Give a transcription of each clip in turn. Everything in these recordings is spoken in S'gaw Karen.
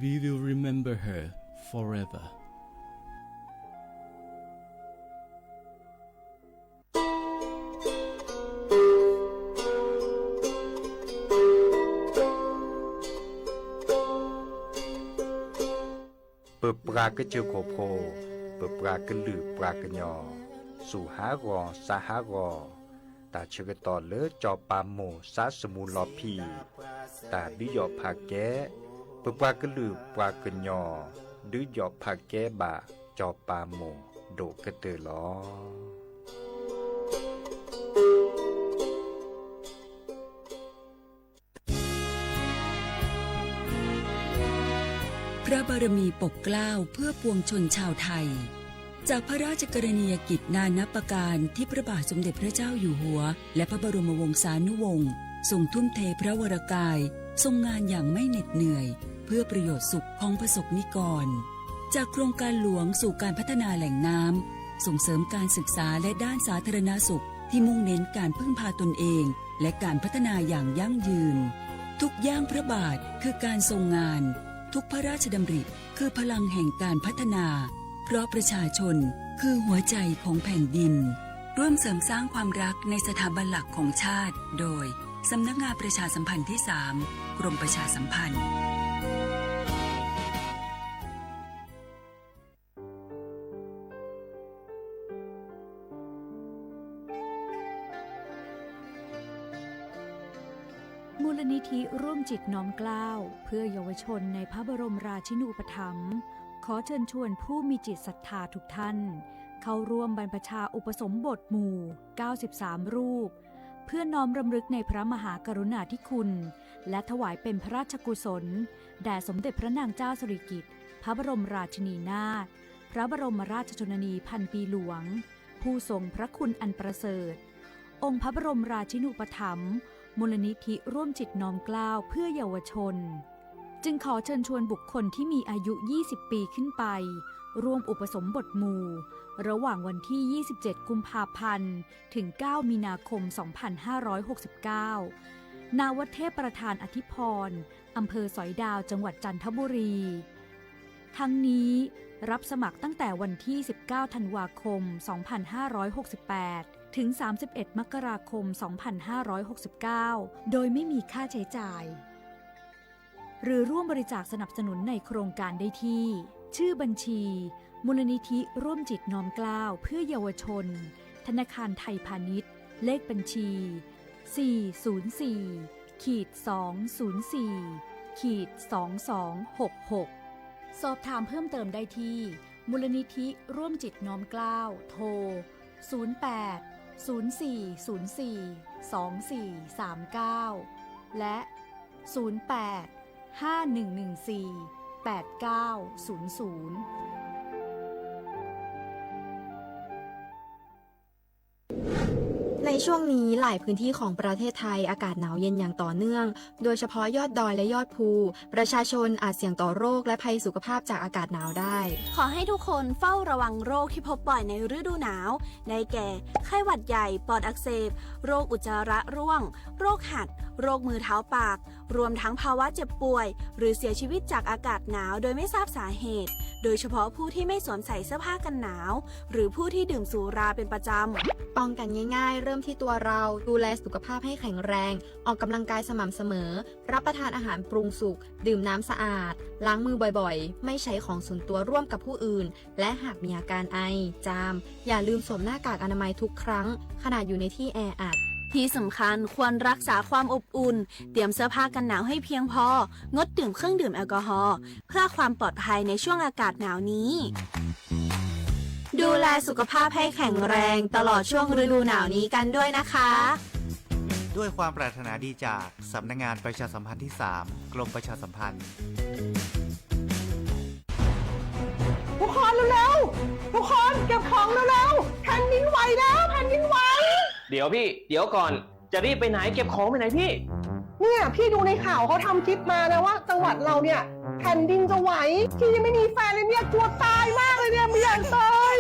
We will remember her forever. ပပှၤကစၢၢ်ခိၣ်ဖိ, ပပှၤကလုာ်ပှၤကညီ, စူၢ်ဟးဂီၤစးဟးဂီၤ, တၢ်ဆၢကတီၢ်လၢစီၤပၤမိၢ်စးစမူလီၤဖံး, တၢ်ဒုးယီၣ်ဖးကဲ, ပပှၤကလုာ်ပှၤကညီ, ဒုးယီၣ်ဖးကဲဘၣ်စီၤပၤမိၢ်ဒိၣ်ကတၢၢ်လီၤ. พระบารมีปกเกล้าเพื่อปวงชนชาวไทย จากพระราชกรณียกิจนานับประการที่พระบาทสมเด็จพระเจ้าอยู่หัว และพระบรมวงศานุวงศ์ทรงทุ่มเทพระวรกาย ทรงงานอย่างไม่เหน็ดเหนื่อย เพื่อประโยชน์สุขของประสบนิกร จากโครงการหลวงสู่การพัฒนาแหล่งน้ำ ส่งเสริมการศึกษาและด้านสาธารณสุขที่มุ่งเน้นการพึ่งพาตนเอง และการพัฒนาอย่างยั่งยืน ทุกย่างพระบาทคือการทรงงาน ทุกพระราชดำริคือพลังแห่งการพัฒนา เพราะประชาชนคือหัวใจของแผ่นดิน ร่วมเสริมสร้างความรักในสถาบันหลักของชาติ โดย สำนักงานประชาสัมพันธ์ที่สาม กรมประชาสัมพันธ์ มูลนิธิร่วมจิตน้อมเกล้าเพื่อเยาวชนในพระบรมราชินูปถัมภ์ ขอเชิญชวนผู้มีจิตศรัทธาทุกท่าน เข้าร่วมบรรพชาอุปสมบทหมู่ เก้าสิบสาม รูป เพื่อน้อมรำลึกในพระมหากรุณาธิคุณ และถวายเป็นพระราชกุศล แด่สมเด็จพระนางเจ้าสิริกิติ์ พระบรมราชินีนาถ พระบรมราชชนนีพันปีหลวง ผู้ทรงพระคุณอันประเสริฐ องค์พระบรมราชินูปถัมภ์ มูลนิธิร่วมจิตน้อมเกล้าเพื่อเยาวชน จึงขอเชิญชวนบุคคลที่มีอายุ ยี่สิบ ปีขึ้นไป ร่วมอุปสมบทหมู่ ระหว่างวันที่ ยี่สิบเจ็ด กุมภาพันธ์ ถึง เก้า มีนาคม สองพันห้าร้อยหกสิบเก้า ณ วัดเทพประธานอธิพร อำเภอสอยดาว จังหวัดจันทบุรี ทั้งนี้ รับสมัครตั้งแต่วันที่ สิบเก้า ธันวาคม สองพันห้าร้อยหกสิบแปด ถึง สามสิบเอ็ด มกราคม สองพันห้าร้อยหกสิบเก้า โดยไม่มีค่าใช้จ่าย หรือร่วมบริจาคสนับสนุนในโครงการได้ที่ ชื่อบัญชี มูลนิธิร่วมจิตน้อมเกล้าเพื่อเยาวชน ธนาคารไทยพาณิชย์ เลขบัญชี สี่ศูนย์สี่ ขีด สองศูนย์สี่ ขีด สองสองหกหก สอบถามเพิ่มเติมได้ที่ มูลนิธิร่วมจิตน้อมเกล้า โทร ศูนย์แปด ศูนย์สี่ศูนย์สี่ สองสี่สามเก้า และ ศูนย์แปด ห้าหนึ่งหนึ่งสี่ แปดเก้าศูนย์ศูนย์ ในช่วงนี้หลายพื้นที่ของประเทศไทยอากาศหนาวเย็นอย่างต่อเนื่อง โดยเฉพาะยอดดอยและยอดภู ประชาชนอาจเสี่ยงต่อโรคและภัยสุขภาพจากอากาศหนาวได้ ขอให้ทุกคนเฝ้าระวังโรคที่พบบ่อยในฤดูหนาว ได้แก่ ไข้หวัดใหญ่ ปอดอักเสบ โรคอุจจาระร่วง โรคหัด โรคมือเท้าปาก รวมทั้งภาวะเจ็บป่วย หรือเสียชีวิตจากอากาศหนาวโดยไม่ทราบสาเหตุ โดยเฉพาะผู้ที่ไม่สวมใส่เสื้อผ้ากันหนาว หรือผู้ที่ดื่มสุราเป็นประจำ ป้องกันง่ายๆ เริ่มที่ตัวเรา ดูแลสุขภาพให้แข็งแรง ออกกำลังกายสม่ำเสมอ รับประทานอาหารปรุงสุก ดื่มน้ำสะอาด ล้างมือบ่อยๆ ไม่ใช้ของส่วนตัวร่วมกับผู้อื่น และหากมีอาการไอ จาม อย่าลืมสวมหน้ากากอนามัยทุกครั้ง ขณะอยู่ในที่แออัด ที่สำคัญควรรักษาความอบอุ่น เตรียมเสื้อผ้ากันหนาวให้เพียงพอ งดดื่มเครื่องดื่มแอลกอฮอล์ เพื่อความปลอดภัยในช่วงอากาศหนาวนี้ ดูแลสุขภาพให้แข็งแรงตลอดช่วงฤดูหนาวนี้กันด้วยนะคะ ด้วยความปรารถนาดีจากสำนักงานประชาสัมพันธ์ที่สาม กรมประชาสัมพันธ์ ทุกคนเร็วๆ ทุกคนเก็บของเร็วๆ แผ่นดินไหวแล้ว แผ่นดินไหว เดี๋ยวพี่ เดี๋ยวก่อน จะรีบไปไหน เก็บของไปไหนพี่ เนี่ย พี่ดูในข่าวเขาทำคลิปมานะว่าจังหวัดเราเนี่ย แผ่นดินจะไหว พี่ยังไม่มีแฟนเลยเนี่ย กลัวตายมากเลยเนี่ย ไม่อยากตาย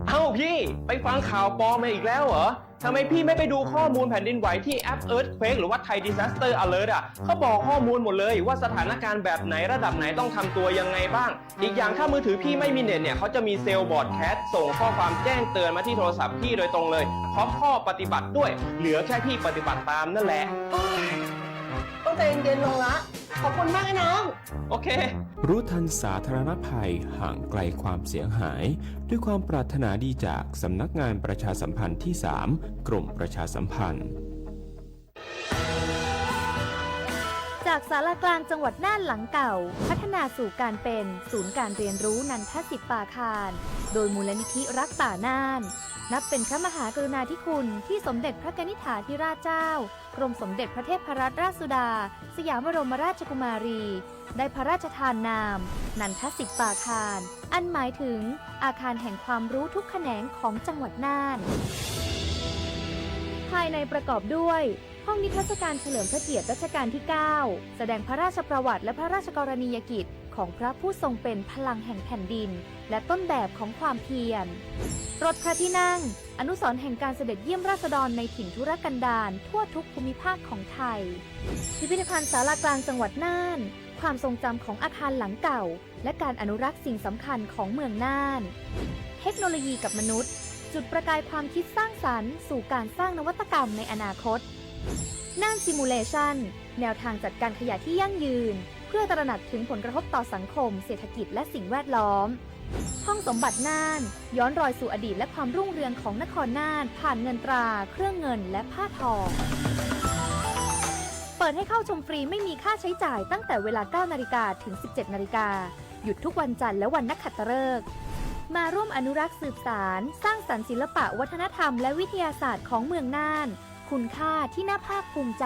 เอ้าพี่ ไปฟังข่าวปลอมมาอีกแล้วเหรอ ทำไมพี่ไม่ไปดูข้อมูลแผ่นดินไหวที่แอป Earthquake หรือว่า Thai Disaster Alert อ่ะ เขาบอกข้อมูลหมดเลยว่าสถานการณ์แบบไหนระดับไหนต้องทำตัวยังไงบ้าง อีกอย่างถ้ามือถือพี่ไม่มีเน็ตเนี่ย เขาจะมีเซลล์บอร์ดแคสต์ส่งข้อความแจ้งเตือนมาที่โทรศัพท์พี่โดยตรงเลย พร้อมข้อปฏิบัติด้วย เหลือแค่พี่ปฏิบัติตามนั่นแหละ โอ๊ย ต้องใจเย็นๆลงละ ขอบคุณมากนะน้อง โอเค รู้ทันสาธารณภัย ห่างไกลความเสียหาย ด้วยความปรารถนาดีจากสำนักงานประชาสัมพันธ์ที่ สาม กรมประชาสัมพันธ์ จากศาลากลางจังหวัดน่านหลังเก่า พัฒนาสู่การเป็นศูนย์การเรียนรู้นันทสิทธิ์ปาคาร โดยมูลนิธิรักป่าน่าน นับเป็นพระมหากรุณาธิคุณที่สมเด็จพระกนิษฐาธิราชเจ้า กรมสมเด็จพระเทพรัตนราชสุดา สยามบรมราชกุมารี ได้พระราชทานนาม นันทสิทธิ์ปาคาร อันหมายถึงอาคารแห่งความรู้ทุกแขนงของจังหวัดน่าน ภายในประกอบด้วย ห้องนิทรรศการเฉลิมพระเกียรติรัชกาลที่ เก้า แสดงพระราชประวัติและพระราชกรณียกิจของพระผู้ทรงเป็นพลังแห่งแผ่นดิน และต้นแบบของความเพียร รถพระที่นั่ง อนุสรณ์แห่งการเสด็จเยี่ยมราษฎรในถิ่นทุรกันดารทั่วทุกภูมิภาคของไทย พิพิธภัณฑ์ศาลากลางจังหวัดน่าน ความทรงจำของอาคารหลังเก่า และการอนุรักษ์สิ่งสำคัญของเมืองน่าน เทคโนโลยีกับมนุษย์ จุดประกายความคิดสร้างสรรค์สู่การสร้างนวัตกรรมในอนาคต น่าน Simulation แนวทางจัดการขยะที่ยั่งยืน เพื่อตระหนักถึงผลกระทบต่อสังคม เศรษฐกิจ และสิ่งแวดล้อม ห้องสมบัติน่าน ย้อนรอยสู่อดีตและความรุ่งเรืองของนครน่าน ผ่านเงินตรา เครื่องเงิน และผ้าทอ เปิดให้เข้าชมฟรีไม่มีค่าใช้จ่ายตั้งแต่เวลา เก้านาฬิกา ถึง สิบเจ็ดนาฬิกา หยุดทุกวันจันทร์และวันนักขัตฤกษ์ มาร่วมอนุรักษ์สืบสาน สร้างสรรค์ศิลปะวัฒนธรรมและวิทยาศาสตร์ของเมืองน่าน คุณค่าที่น่าภาคภูมิใจ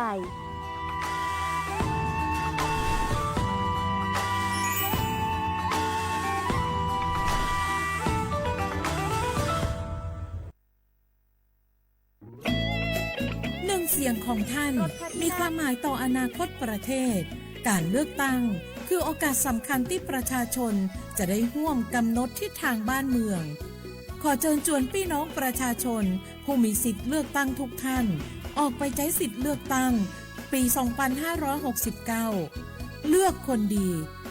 หนึ่งเสียงของท่านมีความหมายต่ออนาคตประเทศ การเลือกตั้งคือโอกาสสำคัญที่ประชาชนจะได้ร่วมกำหนดทิศทางบ้านเมือง ขอเชิญชวนพี่น้องประชาชนผู้มีสิทธิ์เลือกตั้งทุกท่าน ออกไปใช้สิทธิ์เลือกตั้งปี สองพันห้าร้อยหกสิบเก้า เลือกคนดี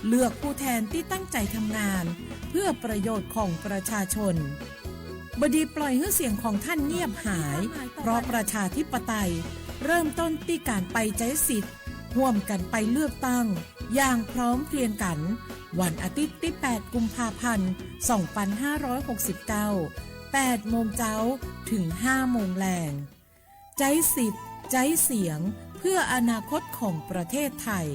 เลือกผู้แทนที่ตั้งใจทำงาน เพื่อประโยชน์ของประชาชน บดีปล่อยให้เสียงของท่านเงียบหาย เพราะประชาธิปไตยเริ่มต้นที่การไปใช้สิทธิ์ ร่วมกันไปเลือกตั้ง อย่างพร้อมเพรียงกัน วันอาทิตย์ที่ แปดกุมภาพันธ์ สองพันห้าร้อยหกสิบเก้า แปดโมงเจ๊า ถึง ห้าโมงแลง ใจ๊สิทธิ์ ใจ๊เสียง เพื่ออนาคตของประเทศไทย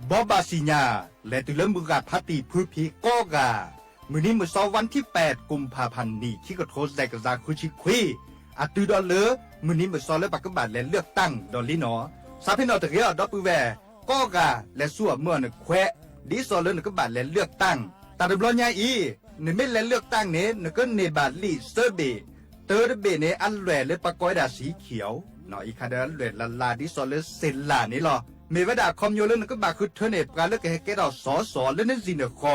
ဘီဘၣ်စံၣ်ညါ လဲၤတုၤလၢမုၢ်ဂၢ်ဖးတံၢ်ဖုဖံးကိးဂၤ, မုၢ်နံၤမုၢ်သီ วันที่แปดกุมภาพันธ์ နံၣ်ခံကထိ စဲးကစၢ်ဃုဆံခွံ, အတုၤဒီးလၢ မုၢ်နံၤမုၢ်သီလၢပကဘၣ်လဲၤเลือกตั้งဒီးလံနီၤ, စးဖဲနီၣ်တဂ့ၤအီၤ ဒီပုၢ်ဝဲၢ် ကိးဂၤ လဲၤဆူအမုၢ်အီၤနခွဲး, ဒ်သိးလၢနကဘၣ်လဲၤเลือกตั้ง, တၢ်တဘျီညါအံၤ နမ့ၢ်လဲၤเลือกตั้งန့ၣ် နကန့ၢ်ဘၣ်လံာ်သၢဘ့ၣ်, တၢတဘ့ၣ်န့ၣ် အလွဲၢ်လၢပကိးဝဲဒၣ် สีเขียว, အံၤခါဒီးအလွဲၢ်လၢ်လၢ် ဒ်သိးလၢစ့လၢ်န့ၣ်လီၤ. မ့ၢ်ဝဲဒၣ်အခီပညီလၢနကဘၣ်ဃုထၢန့ၢ် ပှၤလၢကဟဲကဲထီၣ် สส လၢနစံၣ်နဃီၤ, ခံ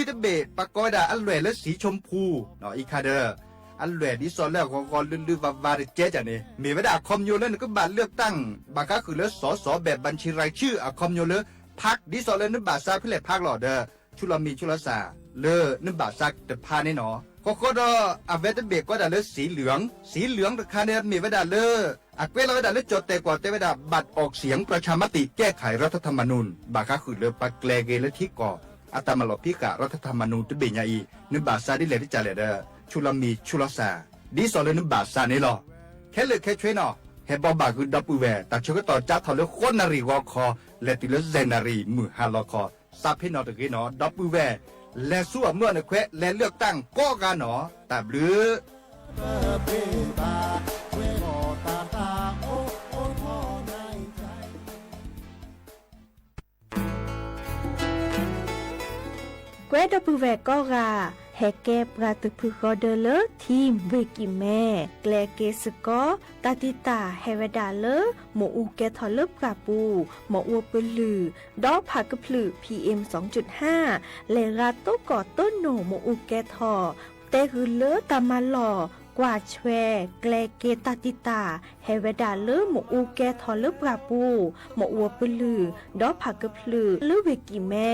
တဘ့ၣ် ပကိးဝဲဒၣ်အလွဲၢ်လၢ สีชมพู, အံၤခါဒီး အလွဲၢ်ဒ်သိးလၢအဂီၤဂီၤလုၢ်လုၢ်ဝါဝါတကဲကၢ်န့ၣ် မ့ၢ်ဝဲဒၣ်အခီပညီလၢနကဘၣ်เลือกตั้ง ဘၣ်ဃးဃုာ်လၢ สส แบบบัญชีรายชื่อ အခီပညီလၢ พรรค ဒ်သိးလၢနဘၣ်စးဖဲလဲၣ် พรรค လီၤဒီး ဆူလီၤမံၤဆူလီၤစၢ် လၢနဘၣ်စးတဖၣ်န့ၣ်နီၤ, ဃီဃီဒီး အဝဲတဘ့ၣ်ကိးဒၣ်လၢ สีเหลือง, สีเหลือง တခါန့ၣ် မ့ၢ်ဝဲဒၣ်လၢ အကွဲးလီၤဝဲဒၣ်လၢကၠီၣ်တဲၣ်ကွီၢ်တဲဝဲဒၣ် บัตรออกเสียงประชามติแก้ไขรัฐธรรมนูญ ဘၣ်ဃးဃုာ်လၢပကျဲၤဂ့ၤလၢထံကီၢ် အတၢ်မၤလီၤဖံးဃာ် รัฐธรรมนูญ တဘ့ၣ်ညါအံၤ နဘၣ်စးဒ်လဲၣ်တကၢ်လဲၣ်ဒီး ဆူလီၤမံၤဆူလီၤစၢ် ဒ်သိးလၢနဘၣ်စးန့ၣ်လီၤ. ခဲလၢာ်ခဲဆ့နီၤ ဟဲဘီဘၣ်ဃုာ်ဒီပုၢ်ဝဲၢ် တၢ်ဆၢကတီၢ်ကၠါထီၣ်လၢဃိးနၣ်ရံၣ်ဂီၤခီ လဲၤတုၤလၢယဲၢ်နၣ်ရံၣ်မုၢ်ဟါလီၤခီ, စးဖဲနီၣ်တဂ့ၤနီၤ ဒီပုၢ်ဝဲၢ် လဲၤဆူအမုၢ်အီၤနခွဲး လဲၤเลือกตั้งကိးဂၤနီၤ တၢ်ဘျုး ကွဲဒီပုၢ်ဝဲၢ်ကိးဂၤ, ဟဲကဲပှၤတဖုဃီဒၢလၢ ထံဝ့ၢ်ကံၢ်မဲ ကျဲက့ၤစ့ၢ်ကီး တၢ်တံာ်တာ်ဟဲဝဲဒၣ်လၢ မ့ၣ်အူကဲထီၣ်လၢပှၢ်ပူၤ မ့ၣ်အူပလုၢ် ဒီးဖးကဖျုး PM လဲၤဂၤတိကီၢ်တိနိၣ် မ့ၣ်အူကဲထီၣ် တဲဂုာ်လၢတၢ်မၤလီၢ် ကွၢ်ဆွဲ ကျဲက့ၤတၢ်တံာ်တာ် ဟဲဝဲဒၣ်လၢမ့ၣ်အူကဲထီၣ်လၢပှၢ်ပူၤ မ့ၣ်အူပလုၢ် ဒီးဖးကဖျုးလၢဝ့ၢ်ကံၢ်မဲ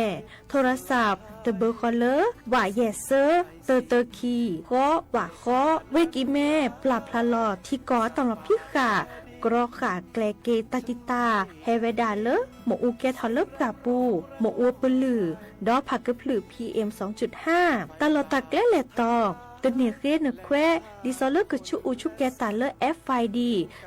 ထိရစး တဘၢဃီလၢ ဝးယဲၢ်စၢ တၢတၢခံ ဃီ ဝးဃီ ဝ့ၢ်ကံၢ်မဲ ပျၢ်ဖျါလီၤထံကီၢ်တၢ်လီၢ်ဖံးဃာ် ကြီဃာ်ကျဲက့ၤတၢ်တံာ်တာ် ဟဲဝဲဒၣ်လၢ မ့ၣ်အူကဲထီၣ်လၢပှၢ်ပူၤ မ့ၣ်အူပလုၢ် ဒီးဖးကဖျုး PM တၢ်လီၢ်တၢ်ကျဲလဲၤတီၤ တန့ၢ်ဃ့နခွဲး ဒ်သိးလၢကဆူးအူဆူၣ်ကဲၤတၢ်လၢ FID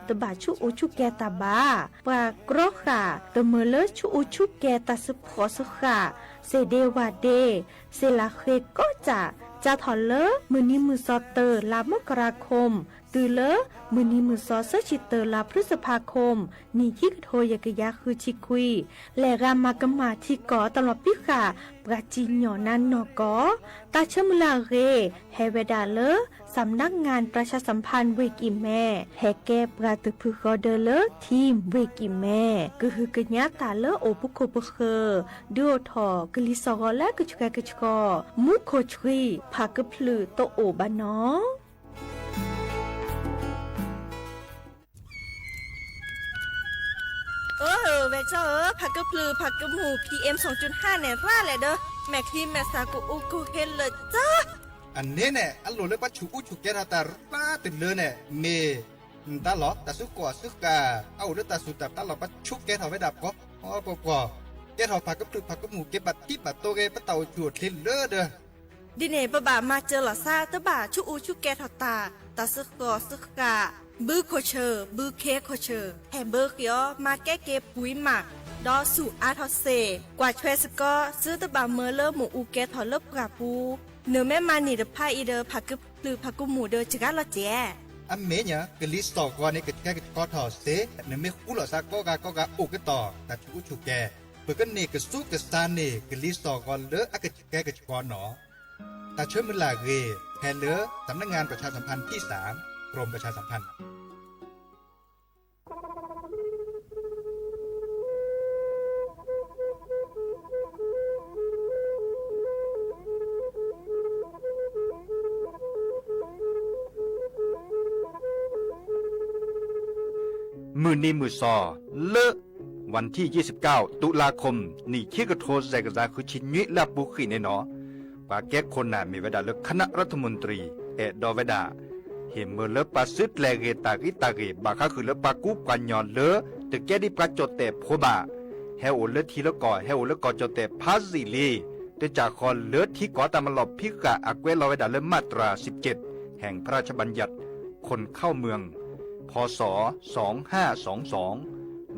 တဘၣ်ဆူးအူဆူၣ်ကဲၤတၢ်ဘၣ်. ပှၤကြီဃာ် တမၢလၢဆူးအူဆူၣ်ကဲၤတၢ်စ့ဖှီၣ်စ့ဃာ် စ့ၣ်ဒ့ဝၣ်ဒ့ စ့လးဃ့ကီးစၢ် စးထီၣ်လၢ မုၢ်နံၤမုၢ်စီၤတၢ လါမကရၤခိမ် တုၤလၢ မုၢ်နံၤမုၢ်စီၤဆၢဆံတၢ လါဖျုစဖးခိမ် နံၣ်ခံကထိယဲၢ်ကယၤဃုဆံခွံ လဲၤဂၤမၤကမၣ်ထံကီၢ်တၢ်လီၢ်ဖံးဃာ် ပှၤစံၣ်ညီၣ်နါနီၢ်ကီၢ် တၢ်ဆၢမုၢ်လၢ်အဂ့ၢ် ဟဲဝဲဒၣ်လၢ စၣ်မနါငၣ်ပြၢၣ်ဆၣ်စၣ်ဖၣ် ဝ့ၢ်ကံၢ်မဲ ဟဲကဲပှၤတဖုဃီဒၢလၢ ထံဝ့ၢ်ကံၢ်မဲ ကဟုကညးတၢ်လၢအိၣ်ပခိၣ်ပဃၢၤ ဒုးအိၣ်ထီၣ်ကလံၤစိးဂီၤလၢကဆှဲကဆှီ မူခိၣ်ဆှံ ဖးကဖျုးတအိၣ်ဘၣ်နီၤ. အၢ ဝဲၢ်ကၠီဧၢ, ဖးကဖျုးဖးကမူၣ် PM န့ၣ် ရၣ်လဲၣ်ဒီး မဲာ်ချံမဲာ်သၣ်ကအိၣ်ကဟ့လၢာ်ကၠီ အန့ၣ်န့ၣ် အလိၣ်လၢပှၤဆူးအူဆူၣ်ကဲထီၣ်တၢ်ရၣ်တလၢန့ၣ် မ့ၢ်နတၢ်လီၢ် တၢ်စုကီၢ်စုဃာ် အအိၣ်လၢတၢ်စူၢ်တၢ်ပျၢ်လီၢ် ပှၤဆူးကဲထီၣ်ဝဲဒၣ်ပှီၤပှီၤပှီၤပှီၤ, ကဲထီၣ်ဖးကဖျုးဖးကမူၣ် ကဲဘၣ်ထံဘၣ်တိၢ်ဂ့ၤ ပတၢ်အိၣ်ဆူၣ်အိၣ်ချ့လၢဒီး ဒ်န့ၣ် ပဘၣ်မၤစၢၤလီၤသး တဘၣ်ဆူးအူဆူၣ်ကဲထီၣ်တၢ်, တၢ်စုကီၢ်စုဃာ်, ဘုခိၣ်ဆၢၣ် ဘုခ့ခိၣ်ဆၢၣ် ဟဲဘၢဃ့အီၤ မၤကဲက့ၤပှံၤမး, ဒီးဆူၣ်အါထီၣ်စ့ၢ်, ကွၢ်ဆွဲစ့ၢ်ကီး သုတဘၣ်မၢလၢမ့ၣ်အူကဲထီၣ်လၢပှၢ်ပူၤ, နမ့ၢ်မၤန့ၢ်တဖၣ်အံၤဒီး ဖးကဖျုးဖးကမူၣ်ဒီးစှၤလီၤစဲး အမ့ၢ်ညါ ကလံၤစိးဂီၤန့ၣ် ကဆှဲကဆှီထီၣ်စ့ၢ်, နမ့ၢ်ဃူလိာ်သးကိးဂၤကိးဂၤအိၣ်ကတီၢ် တၢ်ဆူးအူဆူၣ်ကဲၤ, ပကန့ၢ်ကဆူးကဆါန့ၢ် ကလံၤစိးဂီၤလၢအကဆှဲကဆှီနီၤ. တၢ်ဆၢမုၢ်လၢ်အဂ့ၢ် ဖဲလၢ สำนักงานประชาสัมพันธ์ที่สาม กรมประชาสัมพันธ์ မုၢ်နံၤမုၢ်စီၤ လၢ วันที่ยี่สิบเก้า ตุลาคม နံၣ်ခံကထိ စဲးကစၢ် ဃုဆံနွံ လၢအပူၤကွံာ်န့ၣ်နီၤ, ပှၤကဲခိၣ်နၢ်မ့ၢ်ဝဲဒၣ်လၢ คณะรัฐมนตรี အဲၣ်ဒိးဝဲဒၣ် ဟ့ၣ်မၢလၢပှၤစုကျဲၤဂ့ၤတၢ်ဂံၢ်တၢ်ဂ့ၢ် ဘၣ်ဃးဃုာ်လၢပှၤကူပှၤညီလၢ တကဲဒ်ပှၤကၠီၣ်တဲၣ်ဖိဘၣ်, ဟဲအိၣ်လၢထံလၢကီၢ် ဟဲအိၣ်လၢကီၢ်ကၠီၣ်တဲၣ်ဖးယံာ်လံ, တစၢ်ဃီလၢထံကီၢ်တၢ်မၤလီၢ်ဖံးဃာ်အကွဲးလီၤဝဲဒၣ်လၢ มาตราสิบเจ็ด แห่งพระราชบัญญัติคนเข้าเมือง พ.ศ. สองห้าสองสอง ဒ်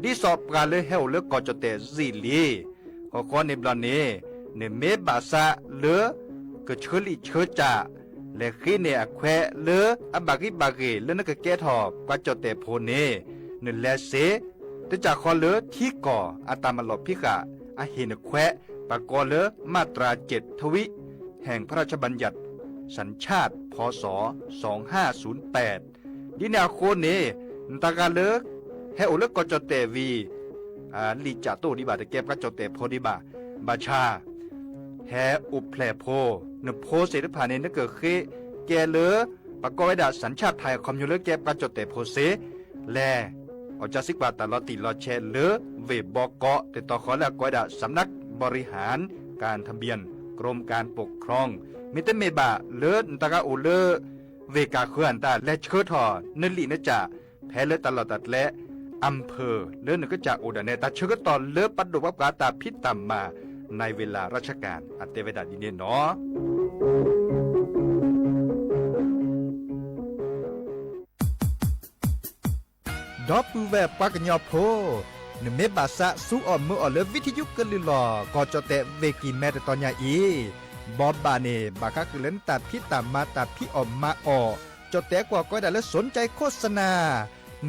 သိးပှၤလၢဟဲအိၣ်လၢကီၢ်ကၠီၣ်တဲၣ်ယံာ်လံ, ဃီဃီန့ၣ်ဘျီန့ၣ် နမ့ၢ်ဘၣ်ဆၣ်လၢ ကဆၢလံာ်ဆၢစၢ် လဲၤဃ့န့ၢ်အခွဲးလၢအဘၣ်ဂံၢ်ဘၣ်ဂ့ၤလၢနကကဲထီၣ်ပှၤကၠီၣ်တဲၣ်ဖိန့ၣ် နလဲၤစ့ၢ်, တစၢ်ဃီလၢထံကီၢ်အတၢ်မၤလီၢ်ဖံးဃာ် အဟ့ၣ်နခွဲး ပှၤကိးလၢ มาตราเจ็ด ทวิ แห่งพระราชบัญญัติสัญชาติ พ.ศ. สองห้าศูนย์แปด ဒ်န့ၣ်အဃိန့ၣ် နတၢ်ဂၤလၢ ဟဲအိၣ်လၢကီၢ်ကၠီၣ်တဲၣ်ဝံၤ လံာ်စၢ်တအိၣ်ဒံးဘၣ် တကဲပှၤကၠီၣ်တဲၣ်ဖိဒံးဘၣ်, ဘၣ်ဆၣ် ဟဲအိၣ်ဖျဲၣ်ဖိ, နဖိစ့ၢ်တဖၣ်န့ၣ် နကဃ့ကဲလၢ ပှၤကိးဝဲဒၣ် สัญชาติไทย အခီပညီလၢကဲပှၤကၠီၣ်တဲၣ်ဖိစ့ၢ်, လဲၤ အီၣ်ကၢစံးကွၢ်တၢ်လီၤတံၢ်လီၤဆဲးလၢ ဝ့ၢ်ဘီကီး တတီၤဃီလၢအကိးဝဲဒၣ် สำนักบริหารการทะเบียน กรมการปกครอง မ့တမ့ၢ်ဘၣ်လၢနတၢ်ဂၤအိၣ်လၢ ဝ့ၢ်ကၢ်ဃၢၤအတၢ် လဲၤဆှၢထီၣ်နလံာ်နစၢ် ဖဲလၢတၢ်လီၢ်တၢ်ကျဲ อำเภอ လၢနကစၢ်အိၣ်ဒၣ်နဲ တၢ်ဆၢကတီၢ်လၢပဒိၣ်ပှၤပှၤတၢ်ဖံးတၢ်မၤ ในเวลาราชการ အတဲဝဲဒၣ်ဒ်န့ၣ်နီၤ. ဒီပုၢ်ဝဲၢ်ပှၤကညီဖိ, နမ့ၢ်ဘၣ်ဆၣ်ဆူအီၣ်မၢအီၣ်လၢ ဝံထယုကလုၢ်လီၢ် ကီၢ်ကၠီၣ်တဲၣ်ဝ့ၢ်ကံၢ်မဲတတီၤညါအံၤ, ဘီဘၣ်န့ၣ် ဘၣ်ဃးဃုာ်လၢနတၢ်ဖံးတၢ်မၤတၢ်ဖံးအီၣ်မၤအီၣ်, ကၠီၣ်တဲၣ်ကွီၢ်ကိးဝဲဒၣ်လၢ สนใจโฆษณา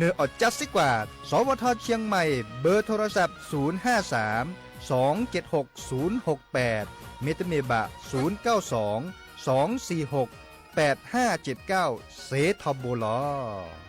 နအီၣ်ကၢစံးကွၢ် สวท เชียงใหม่ เบอร์โทรศัพท์ ศูนย์ห้าสาม สองเจ็ดหก ศูนย์หกแปด မ့တမ့ၢ်ဘၣ် ศูนย์เก้าสอง สองสี่หก แปดห้าเจ็ดเก้า စ့ထီဘိလီၤ.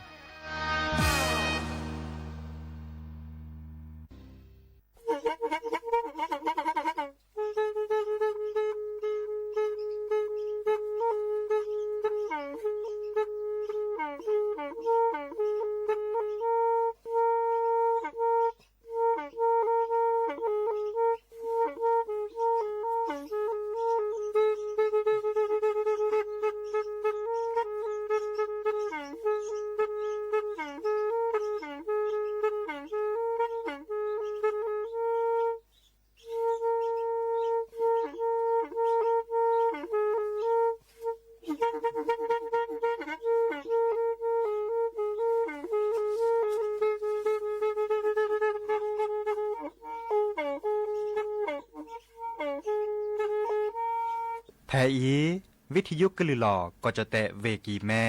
ဖဲအံၤ ဝံထံယိကလုာ်လီၤ ကီၢ်ကၠီၣ်တဲၣ် ဝ့ၢ်ကံၤမဲ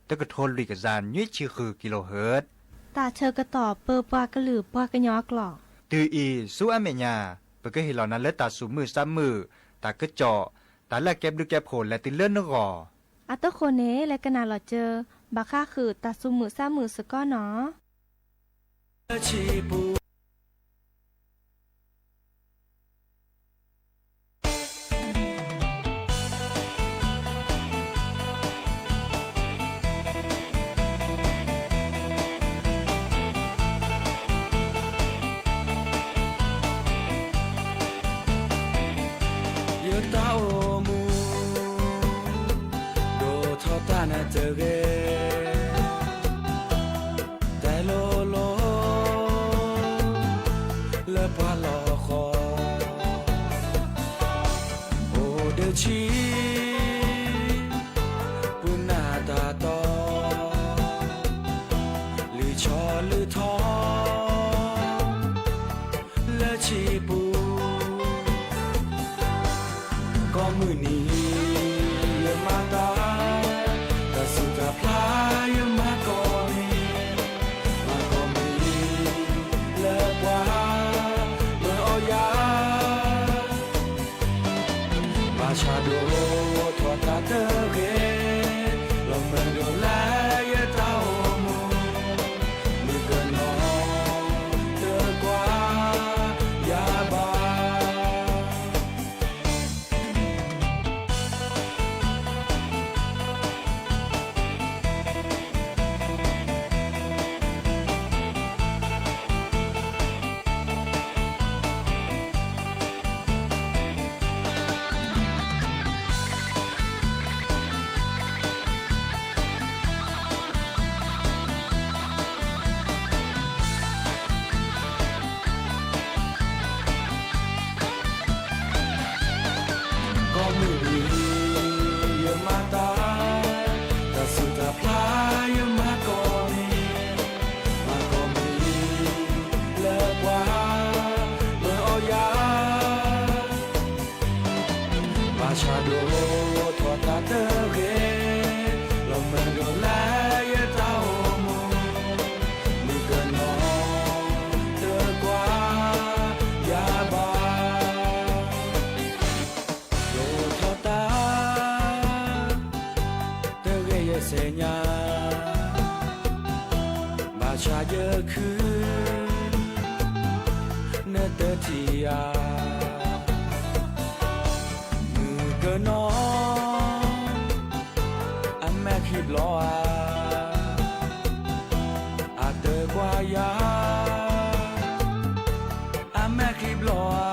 တကထိလွံၢ်ကယၤနွံဆံဃု kilohertz တၢ်ဆၢကတီၢ်ပၢပှၤကလုာ်ပှၤကညီအကျိာ် တုၤအံၤ ဆူအမဲာ်ညါ ပကဟ့ၣ်လီၤနၤလၢတၢ်သူၣ်မုာ်သးမုာ်, တၢ်ကစီၣ်, တၢ်လၢအကဲဘျုးကဲဖှိၣ်လဲၤတုၤလၢနဂီၢ်. အဃိန့ၣ် လဲၤကနၣ်လီၤစၢၤ ဘၣ်ဃးဃုာ်တၢ်သူၣ်မုာ်သးမုာ်စ့ၢ်ကီးနီၤ. ယတၢ်အိၣ်မူ ဒိၣ်ထီၣ်တၢ်နၢၤတဂ့ၤ တဲလိၤလိၤ လၢပှၤလီၤဃီ အိၣ်ဒၢဆံ ပုၢ်နၢ်တၢ်တီ လုၢ်ဆီလုၢ်ထီ လၢဆံပူၤ ကိးမုၢ်နံၤ ယမၤတၢ် တၢ်ဆူးတၢ်ဖျါ ယမၤကိးမံၤ မၤကိးမံၤ လၢပှၤ မၢအီၣ်ယၤ ဘၣ်ဆၣ်ဒိၣ်ထီၣ်တၢ်တဂ့ၤ လီၤမၢဒိၣ်လၢယတၢ်အိၣ်မူ မုၣ်ကနီၤ တကွၢ်ယၤဘၣ်. ကိးမုၢ်နံၤ ယမၤတၢ် တၢ်ဆူးတၢ်ဖျါ ယမၤကိးမံၤ မၤကိးမံၤ လၢပှၤ မၢအီၣ်ယၤ ဘၣ်ဆၣ်ဒိၣ်ထီၣ်တၢ်တဂ့ၤ လီၤမၢဒိၣ်လၢယတၢ်အိၣ်မူ မုၣ်ကနီၤ တကွၢ်ယၤဘၣ်. ဒိၣ်ထီၣ်တၢ် တဂ့ၤယသ့ၣ်ညါ ဘၣ်ဆၣ်ယခု နတထံၣ်ယၤ မုၣ်ကနီၤ အမဲာ်ချံဘျီဧါ အတကွၢ်ယၤ အမဲာ်ချံဘျီဧါ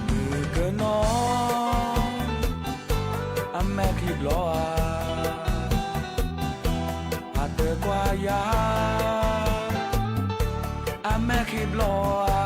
မုၣ်ကနီၤ အမဲာ်ချံဘျီဧါ အတကွၢ်ယၤ အမဲာ်ချံဘျီဧါ.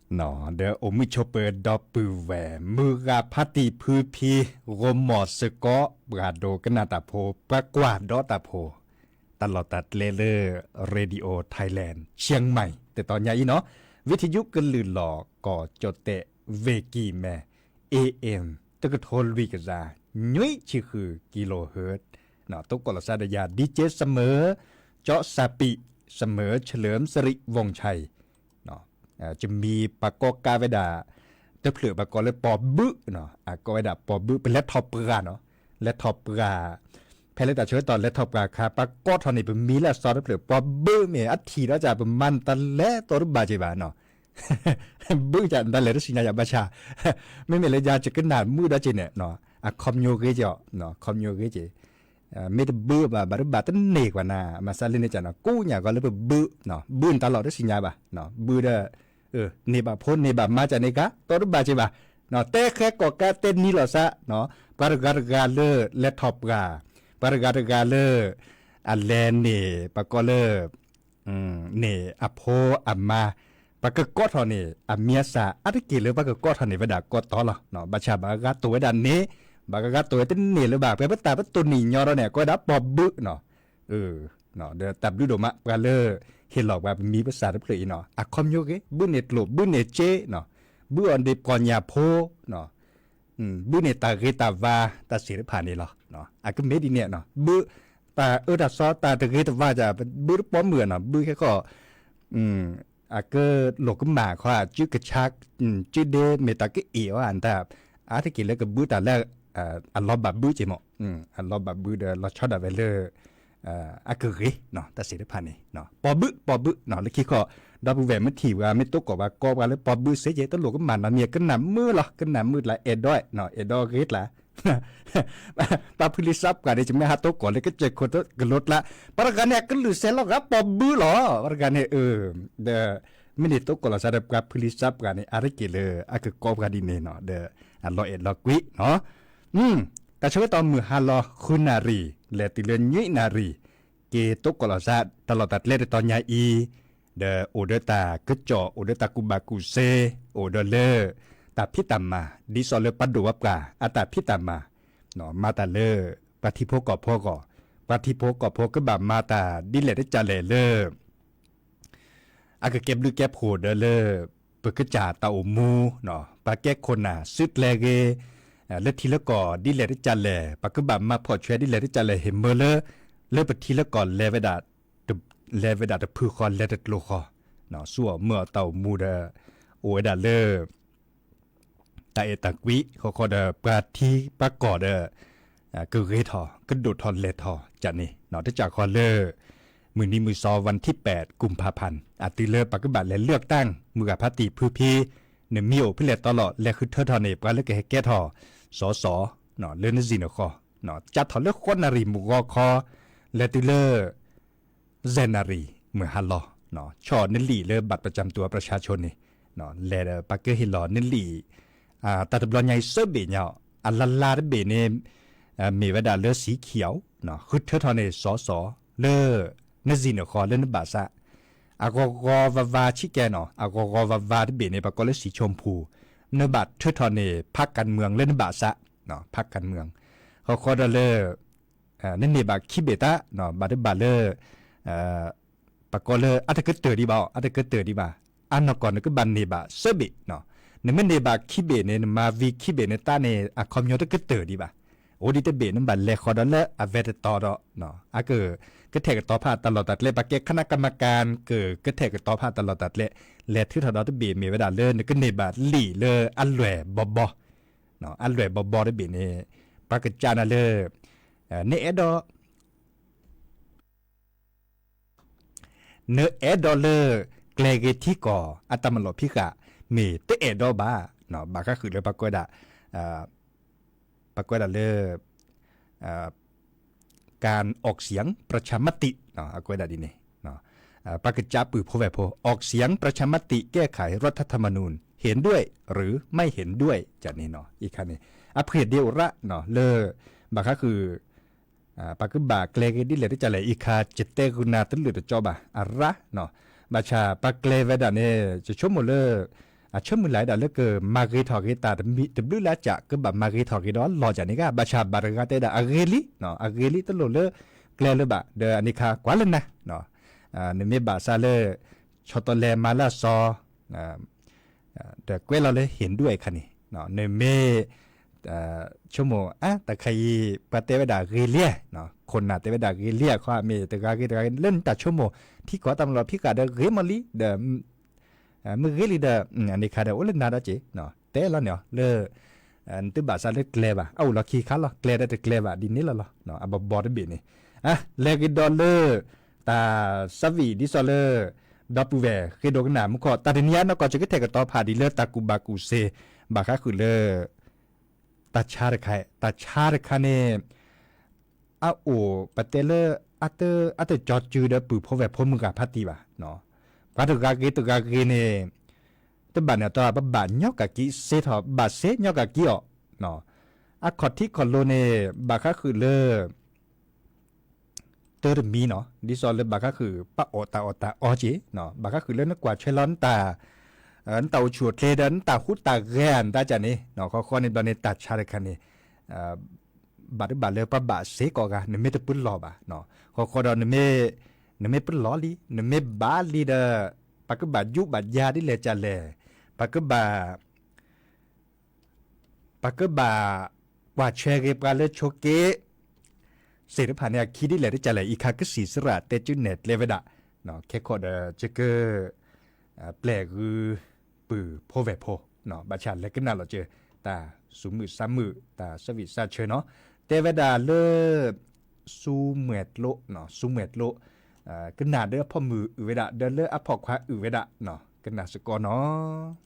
ဒီးအိၣ်မုာ်ဆိးပၢၤဒီပုၢ်ဝဲၢ် မုၢ်ဂၤဖါတံၢ်ဖုဖံ ဂီၢ်မီၢ်စ့ၢ်ကီး ပှၤဒိကနၣ်တၢ်ဖိ ပှၤကွၢ်ဒီးတၢ်ဖိ တၢ်လီၢ်တၢ်ကျဲလၢ Radio Thailand Chiang Mai တတီၤညါအံၤနီၤ, ဝံထယုကလုၢ်လီၢ် ကီၢ်ကၠီၣ်တဲၣ် ဝ့ၢ်ကံၢ်မဲ A M တကထိလွံၢ်ကယၤ နွံဆံဃု kilohertz သကိးလီၤစၢ်ဒီးယၤ DJ စမၢၤ ကၠီစၢ်ပံး စမၢၤ เฉลิมสิริวงศ์ชัย တမံၤပှၤကိးကါဝဲဒၣ် တဖျၢၣ်ပှၤကိးလၢပီၤဘုၣ်နီၤ, အကိးဝဲဒၣ်ပီၤဘုၣ် ပလဲၤထီၣ်ပှၢ်နီၤ, လဲၤထီၣ်ပှၢ်, ဖဲလၢတၢ်ဆၢကတီၢ်လဲၤထီၣ်ပှၢ်အခါ ပှၤကိးထီၣ်န့ၣ် ပမံၤလၢအစီတဖျၢၣ် ပီၤဘုၣ်မ့ၢ်အထံၣ်ဒီးကၢ် ပမၤနတၢ်လဲၤတီတဘၣ်က့ၤဘၣ်နီၤ, ဘုၣ်ကၢ်နတၢ်လဲၤတသ့ၣ်ညါယၤဘၣ်ဆၣ်, မ့မ့ၢ်လၢယၤယကနၣ်မုာ်ဒီးက့ၤန့ၣ် အခီပညီဂ့ၤက့ၤ, အခီပညီဂ့ၤက့ၤ မ့ၢ်တဘုၣ်ဘၣ် ဘၣ်တဘၣ်တန့ၢ်ကွၢ်နၤ မၤစၢ်လၢန့ၣ်ကၢ်နီၤ ကိးညါဂီၤလၢပဘုၣ်, ဘုၣ်နတၢ်လီၢ်တသ့ၣ်ညါဘၣ်, ဘုၣ်ဒီး န့ၢ်ဘၣ်ဖိန့ၢ်ဘၣ်မါကၢ်န့ၣ်ကါ တီတဘၣ်က့ၤဘၣ်, တဲဃဲကိးကါတဲနံၤလီၤစၢ်, ပှၤတဂၤတဂၤလၢလဲၤထီၣ်ပှၢ်, ပှၤတဂၤတဂၤလၢ အလဲၤန့ၢ် ပှၤကိးလၢ န့ၢ်အဖိအမါ, ပှၤကကိးထီၣ်န့ၣ် အမံၤအသၣ် အါတက့ၢ်လၢပှၤကကိးထီၣ်န့ၢ်ဝဲဒၣ်ကိးတီလီၤ. ဘၣ်ဆၣ်ဘၣ်ဂၤတိၢ်ဝဲဒၣ်န့ၣ်, ဘၣ်ဂၤဂၤတိၢ်ဝဲတန့ၢ်လၢၤဘၣ်, ပှၤပသးပတိၢ်နီၣ်ညီဒီးန့ၣ် ကိးဝဲဒၣ်ပီၤဘုၣ်နီၤ. ဒီးတၢ်ဘျုးဒိၣ်မး ပှၤလၢဟ့ၣ်လီၤပှၤပမံၤပသၣ်တဖျၢၣ်အံၤနီၤ, အခီပညီဂ့ၤ, ဘုၣ်န့ၢ်ကျိာ် ဘုၣ်န့ၢ်စ့နီၤ, ဘုၣ်အီၤဒ်ပှၤညၣ်ဖိ ဘုၣ်န့ၢ်တၢ်ဂ့ၤတၢ်ဝါ တၢ်သ့ၣ်တဖၣ်န့ၣ်လီၤ. အကမ့ၢ်ဒ်န့ၣ်နီၤ, ဘုၣ် တၢ်အၢတၢ်သီ တၢ်တဂ့ၤတဝါ ဘုၣ်တပိာ်မုၣ်နီၤ, ဘုၣ်ခဲဃီ အကလိာ်ကမၣ်ခီ စုကဆါ စုဒ့မ့ၢ်တၢ်ကအ့ၣ်အီၤ အတၢ် အါတက့ၢ်လၢကဘုၣ်တၢ်လၢ အလီၤဘၣ်ဘုၣ်က့ၤမး, အလီၤဘၣ်ဘုၣ်ဒီးလီၤဆီဒၣ်ဝဲလၢ အကဂ့ၤ တၢ်သ့ၣ်တဖၣ်န့ၣ် ပီၤဘုၣ် ပီၤဘုၣ် လၢခံခီ ဒီပုၢ်ဝဲၢ်မ့ၢ်ထံၣ်ပှၤ မ့ၢ်တိကိးပှၤကိးပှၤလၢပီၤဘုၣ်စ့က့ တလိၣ်ကမၣ်နီတမံၤ ကနၣ်မုာ်လီၤ ကနၣ်မုာ်ကျါ အဲၣ်ဒိး အဲၣ်ဒိးဂ့ၤကျါ ပှၤဖုလံာ်သးပှၢ်န့ၣ် ယမ့ၢ်ဟးတိကိးလၢကစၢၢ်ခိၣ်ကလိကျါ ပှၤတဂၤန့ၣ် အကလုၢ်စဲးလီၤဂာ်ပီၤဘုၣ်လီၤ ပှၤတဂၤန့ၣ် ဒီး မ့ၢ်န့ၣ်တိကိးလီၤစၢ်ဒီးပှၤဖုလံာ်သးပှၢ်န့ၣ် အါတက့ၢ်လၢအကကိးပှၤဒ်န့ၣ်နီၤ ဒီးအလီၤအဲၣ်လီၤကွံနီၤ တၢ်ဆၢကတီၢ်မုၢ်ဟါလီၤ ဃုနၣ်ရံၣ် လဲၤတုၤလၢနွံနၣ်ရံၣ် က့ၤတိကိးလီၤစၢ် တၢ်လီၢ်တၢ်ကျဲတတီၤညါအံၤ ဒီးအိၣ်ဒီးတၢ်ကစီၣ် အိၣ်ဒီးတၢ်ကူၣ်ဘၣ်ကူၣ်စ့ အိၣ်ဒီးလၢ တၢ်ဖံးတၢ်မၤ ဒ်သိးလၢပှၤဒိၣ်ပှၤပှၢ် အတၢ်ဖံးတၢ်မၤ မၤတၢ်လၢ ပှၤထံဖိကီၢ်ဖိအဂီၢ် ပှၤထံဖိကီၢ်ဖိကဘၣ်မၤတၢ်ဒ်လဲၣ်ဒ်လဲၣ်လၢ အကကဲဘျုးကဲဖှိၣ်ဒီးလၢ ပကစၢ်တၢ်အိၣ်မူ ပှၤကဲခိၣ်နၢ်စုကျဲဂ့ၤ လၢထံလၢကီၢ်ဒ်လဲၣ်ဒ်လဲၣ် ပကဘၣ်မၤဖှီၣ်ဆွဲဒ်လဲၣ်ဒ်လဲၣ် ဟ့ၣ်မၢလၢ လၢပထံလၢကီၢ်လဲၤဝဲဒၣ် လဲၤဝဲဒၣ်တဖုဃီလဲၤတကျိၤဃီ ဆူအီၣ်မၢအီၣ်တၢ်အိၣ်မူဒီး အိၣ်ဝဲဒၣ်လၢ တၢ်အဲၣ်တၢ်ကွံ ဃီဃီဒီးပှၤထံပှၤကီၢ်ဒီး ကဂ့ၤထီၣ် ကဒိၣ်ထီၣ်လဲၢ်ထီၣ်ကန့ၣ် တကးဃီလၢ မုၢ်နံၤမုၢ်သီ วันที่แปด กุมภาพันธ์ အတုၤလၢပှၤကဘၣ်လဲၤเลือกตั้ง မုၢ်ဂၤဖါတံၢ်ဖုဖံ နမံၤအိၣ်ဖဲလဲၣ်တီလီၤ လဲၤဃုထၢထီၣ်န့ၣ် ပှၤလၢကဟဲကဲထီၣ် စီၤစီၤ လၢနဇံၣ်နဃီ ကးထီၣ်လၢဃိးနၣ်ရံၣ်မုၢ်ဂီၤခီ လဲၤတုၤလၢ ဆယ်နၣ်ရံၣ် မုၢ်ဟါလီၤ ဆီၣ်နလံာ်လၢ บัตรประจำตัวประชาชน န့ၣ် လဲၤဒီးပှၤကဟ့ၣ်လီၤနလံာ် တၢ်တဘျီညါအံၤသၢဘ့ၣ်ညါ အလါလါတဘ့ၣ်န့ၣ် မ့ၢ်ဝဲဒၣ်လၢ สีเขียว ဃုထၢထီၣ်န့ၣ် စီၤစီၤ လၢ နဇံၣ်နဃီလၢနဘၣ်သး အဂီၤဂီၤဝါဝါဆံးကဲနီၤ အဂီၤဂီၤဝါဝါတဘ့ၣ်န့ၣ် ပှၤကိးလၢ สีชมพู နဘၣ်ထၢထီၣ်န့ၣ် พรรคการเมือง လၢနဘၣ်သး พรรคการเมือง ဃီဃီဒီးလၢ နန့ၢ်ဘၣ်ခံဘ့ၣ်တၢ် ဘၣ်တဘၣ်လၢ ပှၤကိးလၢအတကတၢၢ်ဒံးဘၣ် အတကတၢၢ်ဒံးဘၣ် အနီၢ်ကီၢ်နကဘၣ်န့ၢ်ဘၣ်သၢဘ့ၣ် နမ့ၢ်န့ၢ်ဘၣ်ခံဘ့ၣ်န့ၣ် နမၤဝံၤခံဘ့ၣ်န့ၣ် တၢ်န့ၣ် အခီပညီတကတၢၢ်ဒံးဘၣ် အိၣ်ဒံးတဘ့ၣ် နဘၣ်လဲၤဃီဒီးလၢအဝဲတတီဒီး အက ကထဲးကတီၤဖးတၢ်လီၢ်တၢ်ကျဲ ပှၤကဲ คณะกรรมการ က ကထဲးကတီၤဖးတၢ်လီၢ်တၢ်ကျဲ လဲၤထုးထီၣ်ဒီးတဘ့ၣ်မ့ၢ်ဝဲဒၣ်လၢနကန့ၢ်ဘၣ်လံာ်လၢအလွဲၢ်ဘီဘီ အလွဲၢ်ဘီဘီတဘ့ၣ်န့ၣ် ပှၤကစးနၤလၢ နအဲၣ်ဒိး နအဲၣ်ဒိးလၢ ကျဲဂ့ၤထံကီၢ် အတၢ်မၤလီၤဖံးဃာ် မ့ၢ်တအဲၣ်ဒိးဘၣ် ဘၣ်ဃးဃုာ်လၢပှၤကွဲးဒၣ် ပှၤကွဲးဒၣ်လၢ การออกเสียงประชามติ အကွဲးဒၣ်ဒ်န့ၣ် ပှၤကစးပုၢ်ဖိဝဲၢ်ဖိ ออกเสียงประชามติแก้ไขรัฐธรรมนูญ เห็นด้วยหรือไม่เห็นด้วย န့ၣ် အံၤခါန့ၣ် အဖှ့ၣ်ဒ့အိၣ်ရၣ် လၢ ဘၣ်ဃးဃုာ် ပှၤကဘၣ်ကျဲဂ့ၤဒ်လဲၣ်ဒ်လဲၣ် အံၤခါ ယတဲဂုာ်နၤတလုၢ်တကီဘၣ် အရၣ် ဘၣ်ဆၣ်ပှၤကျဲဝဲဒၣ်န့ၣ် ယဆိကမိၣ်လၢ အဆိကမိၣ်လၢဒၣ်လၢကမၤဂ့ၤထီၣ်ဂ့ၤတၢ်တဘျုးလၢအကၠး ကဘၣ်မၤဂ့ၤထီၣ်ဂ့ၤဒီးလီၤကၠးန့ၣ်ဂ့ၤ ဘၣ်ဆၣ်ဘၣ်တဂၤတဲဒၣ်အဂ့ၤလံ, အဂ့ၤလံ တလိၣ်လၢကျဲလၢၤဘၣ် ဒီးအန့ၣ်ခါ ကွၢ်လၢနၤ, နမ့ၢ်ဘၣ်ဆၣ်လၢ ဆီတလဲမၤလၢအစီၤ ဒီးကွဲးလီၤလၢ Hindu အခါန့ၣ် နမ့ၢ် ဆိကမိၣ် အါ တၢ်ခါအံၤ ပှၤတဲဝဲဒၣ်ဂ့ၤလံ, ခိၣ်နၢ်တဲဝဲဒၣ်ဂ့ၤလံ အခီမ့ၢ်တဂၤဂ့ၤတဂၤဂ့ၤ လၢနတၢ်ဆိကမိၣ် ထံကီၢ်တၢ်မၤလီၤဖံးဃာ်ဒီးဂ့ၤမးလံ ဒီး မ့ၢ်ဂ့ၤလံဒီး အန့ၣ်ခါဒီးအိၣ်လၢနၤဒီးက့ၤ တဲလီၤန့ၣ်လီၤ လၢ နတဘၣ်ဆၣ်လၢကျဲဘၣ် အအိၣ်လီၤခံခါလီၤ ကျဲဒီးတကျဲဘၣ် ဒ်န့ၣ်လီၤလီၤ အဘီဘီတဘ့ၣ်န့ၣ် လဲၤက့ၤဒီးလၢ တၢ်ဆၢဝံၣ်ဒ်သိးလၢ ဒီပုၢ်ဝဲၢ်ဃ့ဒိကနၣ်မူခီ တၢ်တနံၤအံၤနီၢ်ကီၢ် ယကထဲးကတီၤဖးဒ်လၢတၢ်ကူၣ်ဘၣ်ကူၣ်သ့ ဘၣ်ဃးဃုာ်လၢ တၢ်ဆါတခါ, တၢ်ဆါတခါန့ၣ် အအိၣ်ပတဲလၢ အတကၠီၤစုၤဒီးပုၢ်ဖိဝဲၢ်ဖိမုၢ်ဂၤဖးတံၢ်ဘၣ်, ပှၤတဂၤဂ့ၤတဂၤဂ့ၤန့ၣ် တဘၣ်န့ၣ်အတီ ပဘၣ်ညီကၣ်က့ၤစ့ထီၣ် ဘၣ်စ့ညီကၣ်က့ၤအီၤ, အခီၣ်ထံးခီၣ်လိၤန့ၣ် ဘၣ်ဃးဃုာ်လၢ တၢ်တမံၤနီၤ ဒ်သိးလၢဘၣ်ဃးဃုာ် ပအီၣ်တၢ်အီၣ်တၢ်အီက့ၤ, ဘၣ်ဃးဃုာ်လၢနကွၢ်ထွဲလီၤ နတၢ်အိၣ်ဆူၣ်အိၣ်ချ့ဒီး နတၢ်ဟူးတၢ်ဂဲၤ နတၢ်ကၢ်န့ၣ် ဃီဃီန့ၣ်ဘျီန့ၣ် တၢ်ဆါတခါန့ၣ် ဘၣ်တဘၣ်လၢပှၤဘၣ်စ့ကိးဂၤ နမ့ၢ်တပလီၢ်ဘၣ်, ဃီဃီဒီး နမ့ၢ်ပလီၢ်လံ နမ့ၢ်ဘၣ်လံဒီး ပှၤကဘၣ်ယူးဘၣ်ယၤဒ်လဲၣ်ကလဲၣ်, ပှၤကဘၣ် ပှၤကဘၣ်ကွၢ်ထွဲဂ့ၤပှၤလၢဆိးက့ သ့ၣ်တဖၣ်န့ၣ် အခံဒ်လဲၣ်တကလဲၣ် အံၤခါကစံၣ်စရၣ် တဲကၠူနဲၣ်ကျဲဝဲဒၣ်, ခဲခီဒီးယက ပျဲၢ်ဂုၢ်ပုၢ်ဖိဝဲၢ်ဖိ, ဘၣ်ဆၣ်လဲၤကနၣ်လီၤစၢၤ တၢ်စူၤမုာ်စါမုာ် တၢ်ဆၢဝံၣ်စါဆၢနီၤ, တဲဝဲဒၣ်လၢ စူမဲာ်ကျိ, စူမဲာ်ကျိ, ကနၣ်ဒီးအဖီၣ်မုၢ်အုၣ်ဝဲဒၣ် ဒီးလၢအဖီၣ်ခွါအုၣ်ဝဲဒၣ်, ကနၣ်စ့ၢ်ကီးနီၤ.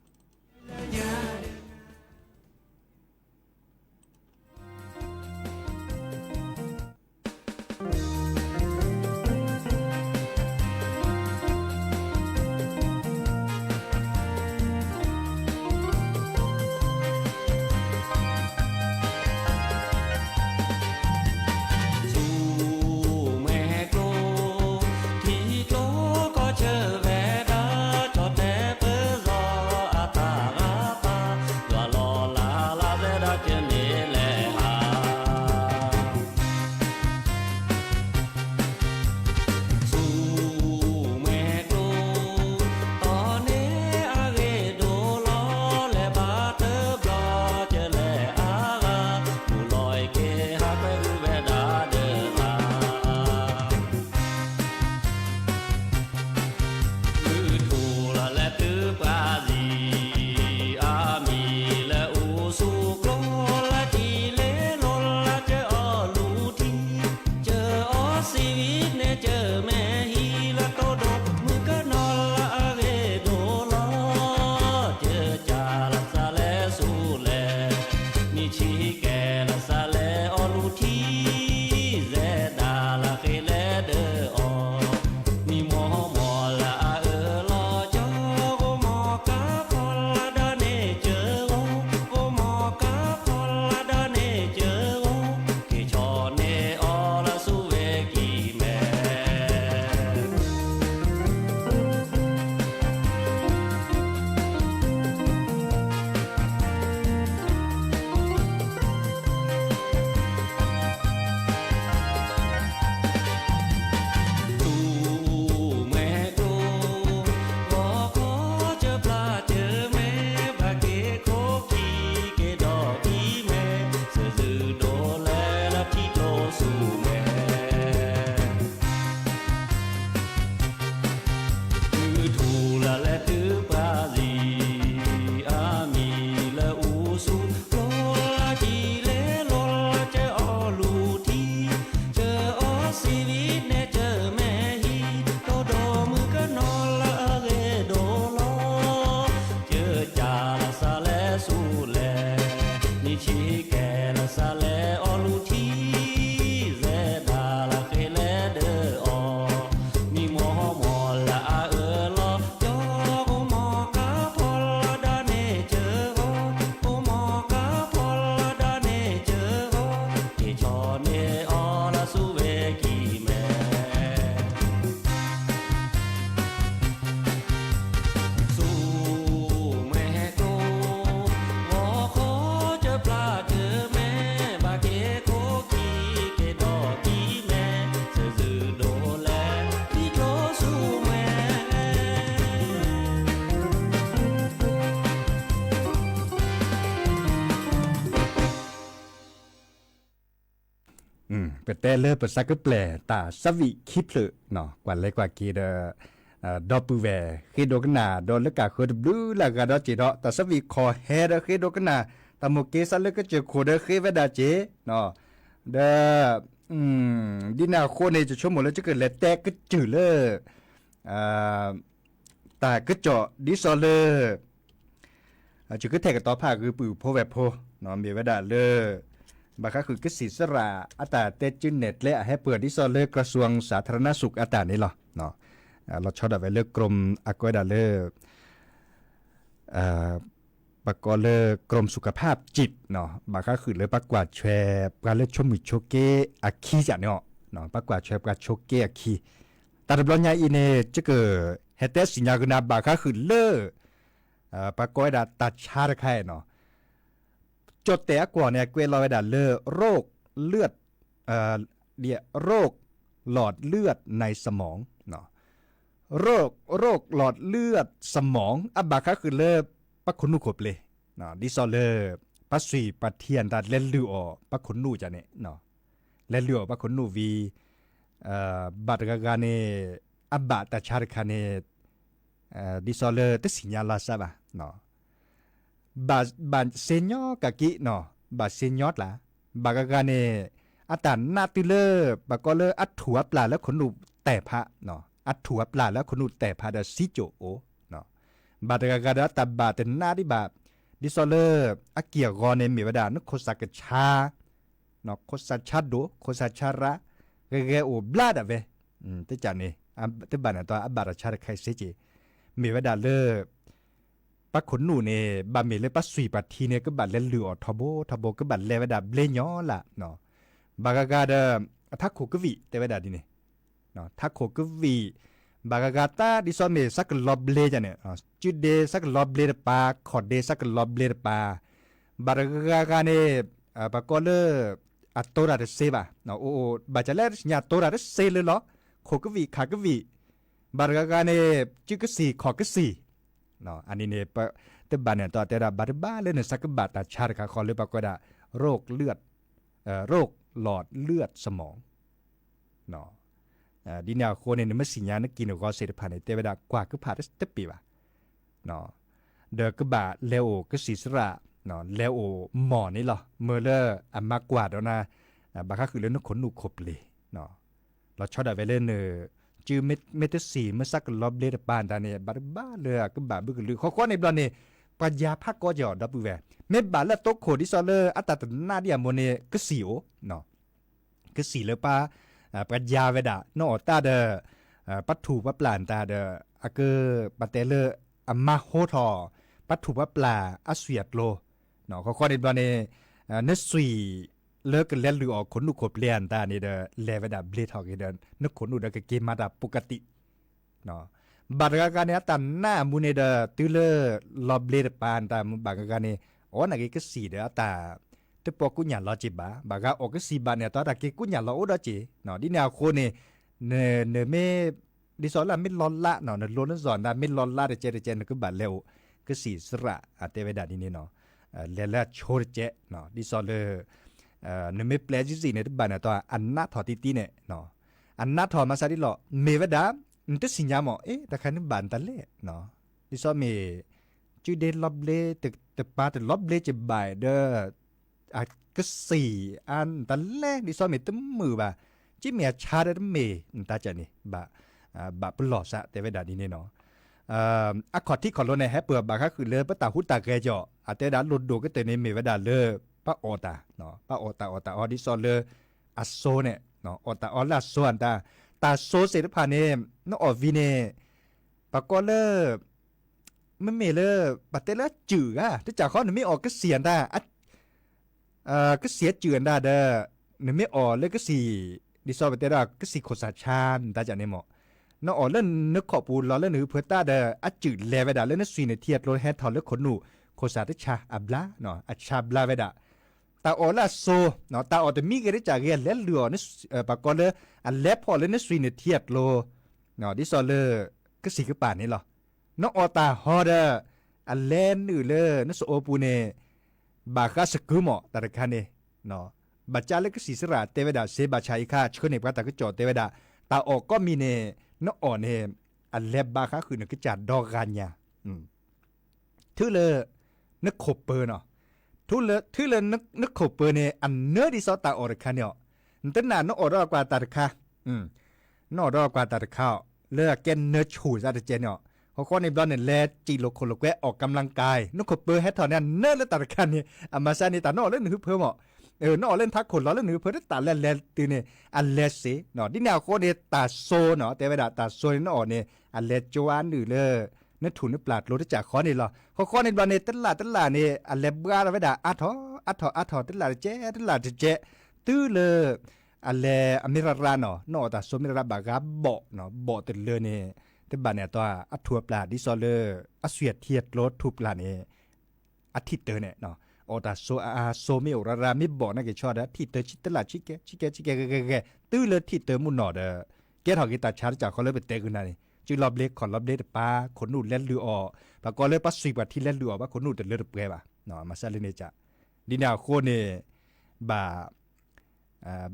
ပတဲလၢပသးကပျဲၢ်တၢ်သးဝံၣ်ခံဖျၢၣ် ကွၢ်လဲၤကွၢ်က့ၤဒီး ဒီပုၢ်ဝဲၢ်ဃ့ဒိကနၣ် ဒီးလၢကၢ်ဃၢၤတဘျုးလၢအဂၤဒီးစ့ၢ်ဒီး တၢ်သးဝံၣ်ခီၣ်ဟဲဒီးဃ့ဒိကနၣ် တၢ်မိၣ်က့ၤသးလၢကစၢၢ်ခိၣ်ဒီးဃ့ဝဲဒၣ်စ့ၢ် ဒီး ဒ်န့ၣ်အဃိန့ၣ် ယဆိကမိၣ်လၢယကလဲၤတဲကစၢၢ်လၢ တၢ်ကစီၣ်ဒ်သိးလၢ ယကထဲးကတီၤဖးဂုာ်ပုၢ်ဖိဝဲၢ်ဖိ မ့ၢ်ဝဲဒၣ်လၢ ဘၣ်ဃးဃုာ်ကစံၣ်စရၣ်အတၢ်တဲကၠုနဲၣ်ကျဲအဟဲပၢၢ်ဒ်သိးလၢ กระทรวงสาธารณสุข အတၢ်န့ၣ်လီၤ. လီၤဆီဒၣ်ဝဲလၢ กรม အကိးဝဲဒၣ်လၢ ပကိးလၢ กรมสุขภาพจิต ဘၣ်ဃးဃုာ်လၢပှၤကွၢ်ထွဲပှၤလၢဆိမုၢ်ဆိက့အခံစ့ၢ်န့ၣ်လီၤ. ပှၤကွၢ်ထွဲပှၤဆိက့အခံ တၢ်တဘျီညါအံၤန့ၣ် ယကဟဲတဲသ့ၣ်ညါကနၤဘၣ်ဃးဃုာ်လၢ ပှၤကိးဝဲဒၣ်တၢ်ဆါတခါအံၤန့ၣ်လီၤ. ကၠီၣ်တဲၣ်အကွီၢ်န့ၣ် အကွဲးလီၤဝဲဒၣ်လၢ โรคเลือด โรคหลอดเลือดในสมอง โรคหลอดเลือดสมอง အဘၣ်ဃးဃုာ်လၢ ပှၤခိၣ်နူာ်ခိၣ်ပျ့ၤ ဒ်သိးလၢ ပှၤသွံၣ်ပှၤထံအတၢ်လဲၤလုၢ်အီၣ်ပှၤခိၣ်နူာ်န့ၣ် လဲၤလုၢ်အီၣ်ပှၤခိၣ်နူာ်ဝံၤ ဘၣ်တဂၤဂၤန့ၣ် အဘၣ်တၢ်ဆါတခါန့ၣ် ဒ်သိးလၢတသ့ၣ်ညါလီၤစၢ်ဘၣ် ဘၣ်စ့ညီကးကံး ဘၣ်စ့ညီကျါ ဘၣ်ဂၤဂၤန့ၣ် အတၢ်နးတုၤလၢ ပှၤကိးလၢအထူၣ်အပျၢ်လၢခိၣ်နူာ်တဲာ်ဖး အထူၣ်အပျၢ်လၢခိၣ်နူာ်တဲာ်ဖးဒီးစံကၠိၣ်အိၣ် ဘၣ်တဂၤဂၤဒီးအတၢ်ဘၣ်တနးဒံးဘၣ် ဒ်သိးလၢ အက့ၢ်အဂီၤန့ၣ်မ့ၢ်ဝဲဒၣ် နခိၣ်သၣ်ကဆါ ခိၣ်သၣ်ဆါဒိၣ် ခိၣ်သၣ်ဆါရါ ဂဲၤဂဲၤအိၣ်ဘျါဒၣ်ဝဲ တကးန့ၣ် တဘၣ်န့ၣ်ဒီးအဘၣ်တၢ်ဆါတခါအံၤစ့က့ၢ် မ့ၢ်ဝဲဒၣ်လၢ ပှၤခိၣ်နူာ်န့ၣ် ဘၣ်မ့ၢ်လၢပှၤသွံၣ်ပှၤထံန့ၣ် ကဘၣ်လဲၤလုၢ်အီၣ်ထီဘိထီဘိ ကဘၣ်လဲၤဝဲဒၣ်ဘျ့ညီလၢ် ဘၣ်ဂၤဂၤဒီး အထးခိၣ်ကဝံၣ်တဲဝဲဒၣ်ဒ်န့ၣ် ထးခိၣ်ကဝံၣ် ဘၣ်ဂၤဂၤတၢ်ဒ်သိးမ့ၢ်သးကလီၤဘျ့န့ၣ် ကုဒ့သးကလီၤဘျ့တပၤ ခီၣ်ဒ့သးကလီၤဘျ့တပၤ ဘၣ်တဂၤဂၤန့ၣ် ပှၤကိးလၢ အတိၤတၢ်တစ့ဘၣ် အိၣ်အိၣ် ဘၣ်စၢၤလၢတသ့ၣ်ညါတိၤတၢ်တစ့လၢလီၤ ခိၣ်ကဝံၣ်ခးကဝံၣ် ဘၣ်တဂၤဂၤန့ၣ် ကုကစံၣ်ခီၣ်ကစံၣ် အန့ၣ်န့ၣ် တဘၣ်န့ၣ်ဒီးတဲဒၣ် ဘၣ်တဘၣ်လၢနသးကဘၣ်တၢ်ဆါတခါဃီလၢပှၤကိးဒၣ် โรคเลือด โรคหลอดเลือดสมอง ဒ်န့ၣ်အဃိန့ၣ် နမ့ၢ်သ့ၣ်ညါနက့ၢ်နဂီၤသ့ၣ်တဖၣ်န့ၣ် တဲဝဲဒၣ်ကွၢ်ကဖၣ်တပ့ၤဘၣ် ဒီးကဘၣ်လဲၤအိၣ်ကစံၣ်စရၣ် လဲၤအိၣ်မီၢ်န့ၣ်လီၤ မၢလၢအမၤကွၢ်ဒီးနၤ ဘၣ်ဃးဃုာ်လၢနခိၣ်နူာ်ခိၣ်ပျ့ၤ လီၤဆီဒၣ်ဝဲလၢန ကုမ့ၢ်တစံၣ် မ့ၢ်သးကလီၤဘျ့တပၤတၢ်န့ၣ် ဘၣ်တဘၣ်လၢအကဘၣ်ဘုကလုာ် ဃီဃီန့ၣ်ဘျီန့ၣ် ပှၤယၤဖးကီကီၢ်ဒီပုၢ်ဝဲၢ် မ့ၢ်ဘၣ်လၢသိခိၣ်ဒ်သိးလၢအတၢ်တနးဒံးအမိၢ်န့ၣ် ကစံၣ်အိၣ် ကစံၣ်လၢပှၤ ပှၤယၤဝဲဒၣ် နအီၣ်တၢ်ဒီး ပှၤထူၣ်ပှၤပျၢ်တၢ်ဒီး အက ပတဲလၢ အမၤဟိထီၣ် ပှၤထူၣ်ပှၤပျၢ်အသွံၣ်အကျိၤ ဃီဃီန့ၣ်ဘျီန့ၣ် နသွံၣ်လၢကလဲၤလုၢ်အီၣ်ခိၣ်နူာ်ခိၣ်ပျ့ၤအတၢ်န့ၣ်ဒီး လဲၤဝဲဒၣ်ဘျ့ထီၣ်က့ၤဒီး နခိၣ်နူာ်ဒီးကက့ၤမၤတၢ်ပကတံၣ် ဘၣ်တဂၤဂၤန့ၣ် အတၢ်နးအမူန့ၣ်ဒီး တုၤလၢလီၤဘျ့တပၤတၢ်မူဘၣ်ဂၤဂၤန့ၣ် အီၣ်နာ်က့ၤကစံၣ်ဒီးအတၢ် တပိာ်ကူၣ်ညၣ်လီၤက့ၤဘၣ် ဘၣ်ဂၤအီၣ်ကစံၣ်ဘၣ်န့ၣ် အတၢ်က့ၤကူၣ်ညၣ်လီၤအိၣ်ဒီးက့ၤ ဒ်န့ၣ်အဃိန့ၣ် နမ့ၢ် ဒ်သိးလၢမ့ၢ်လီၤလး နလိနစီၣ်နမ့ၢ်လီၤလးတကဲတကဲ နကဘၣ်လဲၤအိၣ် ကစံၣ်စရၣ်တဲဝဲဒၣ်ဒ်န့ၣ် လဲၤလၢအဆိတကဲ ဒ်သိးလၢ နမ့ၢ်ပျဲစံၣ်စံၣ်န့ၣ် တဘၣ်န့ၣ်ဒီးအနးထီၣ်တံၢ်တံၢ်န့ၣ် အနးထီၣ်မၤသးဒ်လီၤ မ့ၢ်ဝဲဒၣ် နတသ့ၣ်ညါမး အ့ တၢ်ခါန့ၣ်ဘၣ်နတၢ်လဲၣ် ဒ်သိးမ့ၢ် ကုဒ့လီၤဘျ့ တပၤတလီၤဘျ့ကဘၣ်ဒီး အကစံၣ်အတၢ်လဲၣ် ဒ်သိးမ့ၢ်တမုာ်ဘၣ် ကမ့ၢ်အဆါဒီးတမ့ၢ် နတၢ်ကန့ၣ် ဘၣ် ဘၣ်ပလီၢ်စးတဲဝဲဒၣ်ဒ်န့ၣ်နီၤ အခီၣ်ထံးခီၣ်လိၤန့ၣ် ဟဲပၢၢ်ဘၣ်ဃးဃုာ်လၢပတၢ်ဟူးတၢ်ဂဲၤကီး အတဲဝဲဒၣ်လိၣ်ဒိၣ်ကတၢၢ်န့ၣ်မ့ၢ်ဝဲဒၣ်လၢ ပှၤအီၣ်တၢ် ပှၤအီၣ်တၢ်အီၣ်တၢ်အီဒ်သိးလၢ အစိန့ၣ် အီၣ်တၢ်အီလၢအစိအတၢ် တၢ်စိသ့ၣ်တဖၣ်န့ၣ် နအီၣ်ဝံၤန့ၣ် ပှၤကိးလၢ မ့မ့ၢ်လၢ ပှၤတဲလၢအစုၣ်ဂၤ တကးဃီနမ့ၢ်အီၣ်ကစံၣ်အတၢ် ကစံၣ်အစုၣ်အတၢ်ဒီး နမ့ၢ်အီၣ်လၢကစံၣ် ဒ်သိးပတဲဒၣ်ကစံၣ်ခိၣ်သၣ်ဆါ နတၢ်ကန့ၣ်မး နအီၣ်လၢနခီၣ်ပူၤလီၤလၢနဟုဖၢတၢ်ဒီး အစုၣ်လဲၤဝဲဒၣ်လၢနသွံၣ်နထံအကျိၤဟဲထီၣ်လၢခိၣ်နူာ် ခိၣ်သၣ်တဆါအဘျါ အဆါဘျါဝဲဒၣ် တၢ်အီၣ်လၢအစိ တၢ်အီၣ်တမံၤဂ့ၤတကးဂ့ၤ အလဲၤလုၢ်အီၣ် ပှၤကိးလၢ အလဲၤဖီၣ်လၢနသွံၣ်နထံအကျိၤ ဒ်သိးလၢ ကစံၣ်ကပၤန့ၣ်လီၤ. နအီၣ်တၢ်ဟီဒီး အလဲၤနုာ်လၢနစအိပူၤန့ၣ် ဘၣ်ဃးစကုမး တၢ်တခါန့ၣ် ဘၣ်ကၢ်လၢကစံၣ်စရၣ်တဲဝဲဒၣ် စ့ဘၣ်ဆၣ်အံၤခါ ဆှၢန့ၢ်ပှၤတၢ်ကစီၣ်တဲဝဲဒၣ် တၢ်အီၣ်ကိးမံၤန့ၣ် နအီၣ်န့ၣ် အလဲၤဘၣ်ဃးဃုာ်နကစၢ်ဒီဂၤညါ ထူလၢ နခိၣ်ပၢၤနီၤ, ထူလၢ ထူလၢနခိၣ်ပၢၤန့ၣ် အနၢဒ်သိးတၢ်အီၣ်တခါန့ၣ်အီၤ, နတနာ်နအီၣ်ဒီးအကွၢ်တၢ်တခါ, နအီၣ်ဒီးအကွၢ်တၢ်တခါအီၤ လၢအကဲနၢဆူၣ်စးတကဲန့ၣ်အီၤ, ဃီဃီန့ၣ်ဘျီန့ၣ် လဲၤစံၣ်လိာ်ခိၣ်လိာ်ကွဲအီၣ်ကမ်လင်ကၢ်, နခိၣ်ပၢၤဟဲထီၣ်န့ၣ် အနၢလၢတၢ်တခါန့ၣ် အမၤစၢၤန့ၣ် တၢ်နအီၣ်လၢနဟုဖၢမး, နအီၣ်လၢနထးခိၣ်လီၤလၢနဟုဖၢ တၢ်လဲၤလဲၤတုၤန့ၣ် အလဲၤစ့ၢ်နီၤ, ဒ်န့ၣ်အဃိန့ၣ် တၢ်စိနီၤ တဲဝဲဒၣ် တၢ်စိန့ၣ်နအီၣ်န့ၣ် အလဲၤကၠွါနုာ်လၢ နထူၣ်နပျၢ်ကျိတကၢ်ဃီန့ၣ်လီၤ. ဃီဃီန့ၣ်ဘျီန့ၣ် တလၢ်တလၢ်န့ၣ် အလဲၤဘှါထီၣ်ဝဲဒၣ်အါထီၣ် အါထီၣ်အါထီၣ် တလၢ်တကဲ တလၢ်တကဲ တုၤလၢ အလဲၤအမ့ၢ်ရၣ်ရၣ်နီၤ နအီၣ်တၢ်စိမ့ၢ်ရၣ်ရၣ်ဘၣ်ဂၤဘီၣ်နီၤ ဘီၣ်တလၢန့ၣ် တဘၣ်န့ၣ်အတီ အထူၣ်အပျၢ်ဒ်သိးလၢ အသွံၣ်အထံအကျိထူၣ်ပျၢ်န့ၣ် အထံၣ်တၢၤန့ၣ် အီၣ်တၢ်စိအါအါ စိမ့ၢ်အိၣ်ရၣ်ရၣ် မ့ၢ်ဘီၣ်နာ်က့ၤဆီဒီး ထံၣ်တၢၤဆံတလၢ်ဆံကဲ ဆံကဲ ဆံကဲ ဂဲၤဂဲၤဂဲၤ တုၤလၢထံၣ်တၢၤမုၢ်နီၢ်ဒီး ကဲထီၣ်က့ၤတၢ်ဆါတကၢ်ဃီလၢပတဲကုၤနၤန့ၣ် စုလီၤဘျ့ခီၣ်လီၤဘျ့တပၤ ခိၣ်နူာ်လဲၤလုၢ်အီၣ် ပှၤကိးလၢပှၤသွံၣ်ပှၤထံလဲၤလုၢ်အီၣ် ပှၤခိၣ်နူာ်တလၢတပှဲၤဘၣ် မၤစၢၤလၢန့ၣ်ကၢ် ဒ်န့ၣ်အဃိန့ၣ် ဘၣ်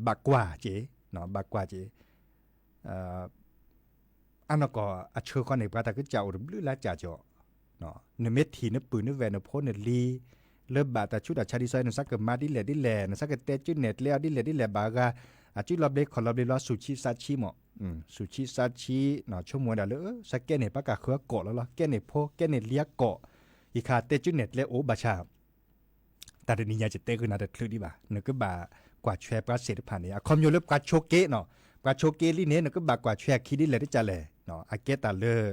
ဘၣ်ကွၢ်က့ၤ ဘၣ်ကွၢ်က့ၤ အနီၢ်ကီၢ်အဆၢဃီန့ၣ် ပှၤတၢ်ကစၢ်အိၣ်တဘျုးလၢကၢ်ကၠီၣ်, နမ့ၢ်ထံၣ်နပုၢ်နဝဲၢ်နဖိနလံၤ လၢဘၣ်တၢ်ဆူးတၢ်ဆါဒ်သိး နစးကမၤဒ်လဲၣ်ဒ်လဲၣ် နစးကတဲကၠူနဲၣ်ကျဲအီၤဒ်လဲၣ်ဒ်လဲၣ် ဘၣ်ဂၤ အစုလီၤဘျ့ခီၣ်လီၤဘျ့လီၤ ဆူၣ်ဆံးစးဆံးမး, ဆူၣ်ဆံးစးဆံး ဆိကမိၣ်ဝဲဒၣ်လၢ စးကဲန့ၢ်ပှၤကၢ်ဃၢအကီၢ်လီၤလီၤ ကဲန့ၢ်ဖိ ကဲန့ၢ်လံၤအကီၢ်, ယခါတဲကၠူနဲၣ်ကျဲအိၣ်ဘၣ်ဆၣ် တၢ်တနံၤညါယတဲဃုာ်နၤတချုးဒံးဘၣ် နကဘၣ်ကွၢ်ဆွဲပှၤစ့ၢ်တဖၣ်န့ၣ် အခီပညီလၢပှၤဆိးက့နီၤ, ပှၤဆိးက့လံန့ၣ် နကဘၣ်ကွၢ်ဆွဲအခံဒ်လဲၣ်တကၢ်လဲၣ်, အကဲတၢ်လၢ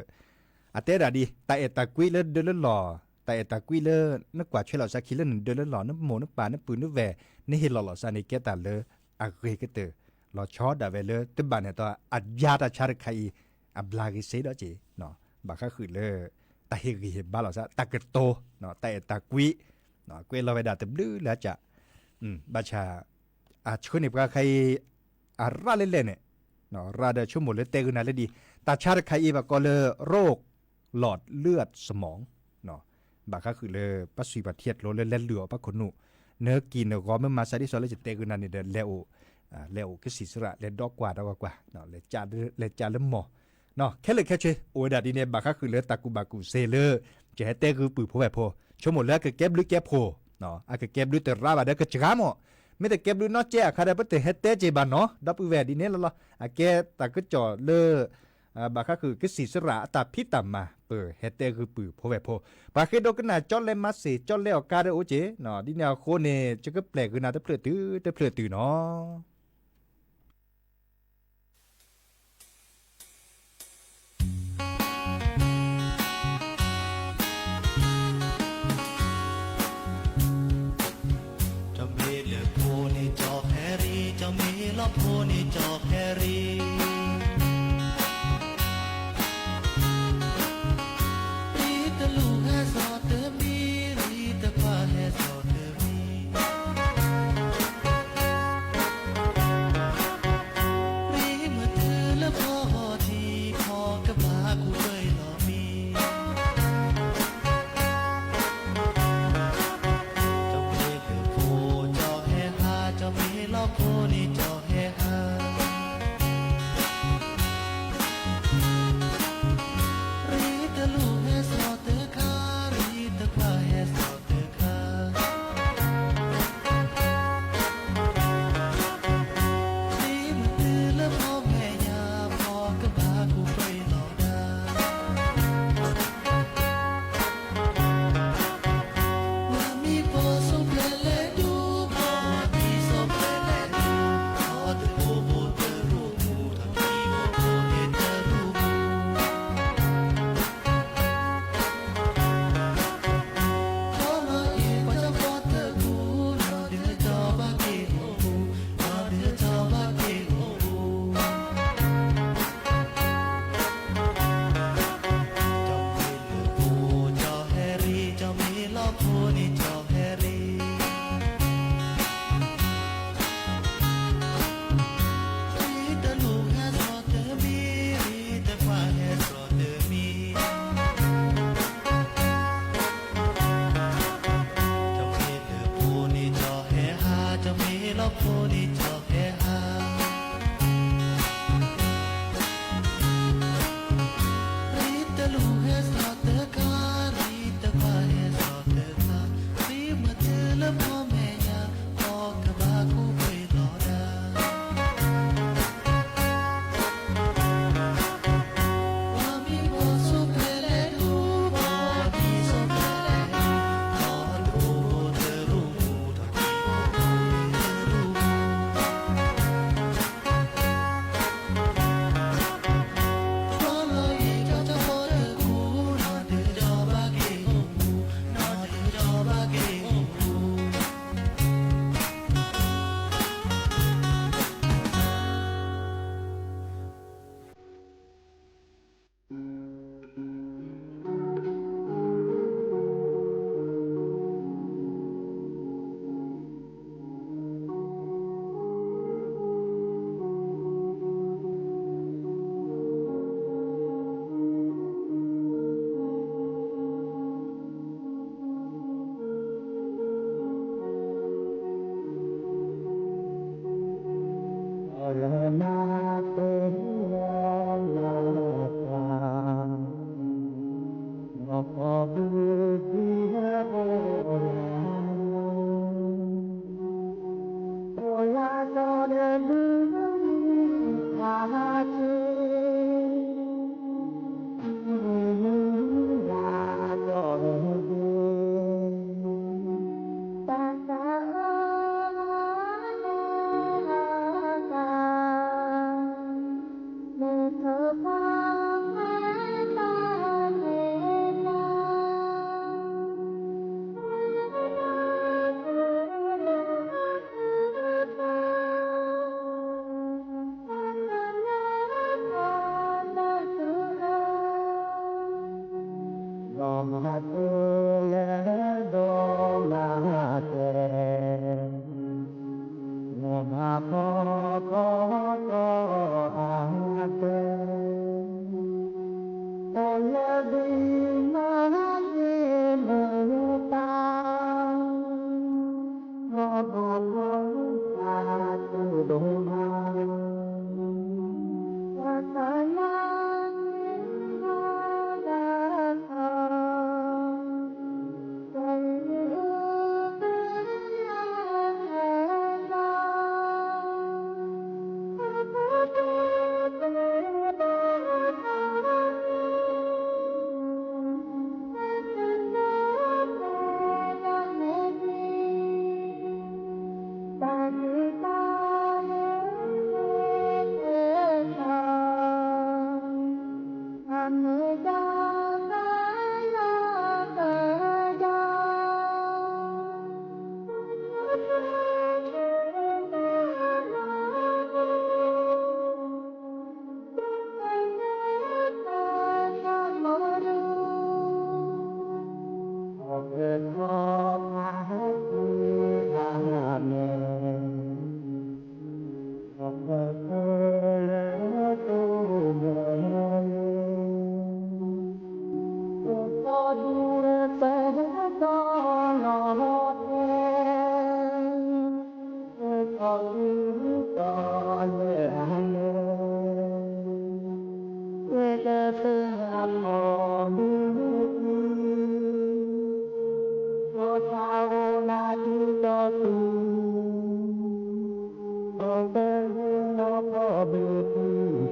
အတဲဒၣ်ဒ် တၢ်အဲၣ်တၢ်ကွံလၢဒၢလၢလီၢ်, တၢ်အဲၣ်တၢ်ကွံလၢ နကွၢ်ဆွဲလီၤစၢ်ခံလၢနဒၢလၢလီၢ် နမိၢ်နပၢ်နပုၢ်နဝဲၢ် နဟ့ၣ်လီၤလီၤစၢ်န့ၣ် ကဲတၢ်လၢအဂ့ၤကတၢၢ် လီၤဆီဒၣ်ဝဲလၢတဘၣ်န့ၣ်တီ အယါတၢ်ဆါတခါအံၤ အဘျါဂ့ၤစ့ဒီးက့ၤ ဘၣ်ဃးဃုာ်လၢ တၢ်ဟ့ၣ်ဂံၢ်ဟ့ၣ်ဘါလီၤစၢ် တၢ်ကတိၤ တၢ်အဲၣ်တၢ်ကွံ ကွဲးလီၤဝဲဒၣ်တဘျုးလၢကၢ် ဘၣ်ဆၣ် အဆှၢန့ၢ်ပှၤခါအံၤ အရၣ်လဲၣ်လဲၣ်န့ၣ် ရၣ်ဒီးဆိကမိၣ်လၢတဲဂုာ်နၤလၢဒ် တၢ်ဆါတခါအံၤဘၣ်ကိးလၢ โรคหลอดเลือดสมอง ဘၣ်ဃးဃုာ်လၢ ပှၤသွံၣ်ပှၤထံအကျိလၢလဲၤလုၢ်အီၣ်ပှၤခိၣ်နူာ် နကံၢ်နဂီၤမ့ၢ်မၤစၢ်ဒ်သိးလၢ ယတဲဂုာ်နၤန့ၣ်ဒီး လဲၤအိၣ် လဲၤအိၣ်ကစံၣ်စရၣ် လဲၤဒီကွၢ်ဒီကွၢ်ကွၢ် လဲၤကၢလၢမီၢ် ခဲလၢာ်ခဲဆ့ အိၣ်ဝဲဒၣ်ဒ်န့ၣ် ဘၣ်ဃးဃုာ်လၢတၢ်ကူၣ်ဘၣ်ကူၣ်သ့လၢ ယဟဲတဲဂုာ်ပုၢ်ဖိဝဲၢ်ဖိ ဆိကမိၣ်လၢအကကဲဘျုးကဲဖှိၣ် အကကဲဘျုးတရါဘၣ်ဒီးကစှၤမး မ့ၢ်တကဲဘျုးနီတစဲးအခါဒီး ပတဟဲတဲက့ၤဘၣ်နီၤ ဒီပုၢ်ဝဲၢ်ဒ်န့ၣ်လီၤလီၤ အကဲတၢ်ကစီၣ်လၢ ဘၣ်ဃးဃုာ်ကစံၣ်စရၣ်အတၢ်ဖံးတၢ်မၤ ပဟဲတဲဂုာ်ပုၢ်ဖိဝဲၢ်ဖိ ပှၤဃ့ဒိကနၣ်ကၠီလဲမၤစ့ၢ် ကၠီလဲအီၣ်ကါဒီးအိၣ်က့ၤ ဒ်န့ၣ်အဃိန့ၣ် ယကပျဲၢ်ဂုာ်နၤတဖျၢၣ်တုၤတဖျၢၣ်တုၤနီၤ.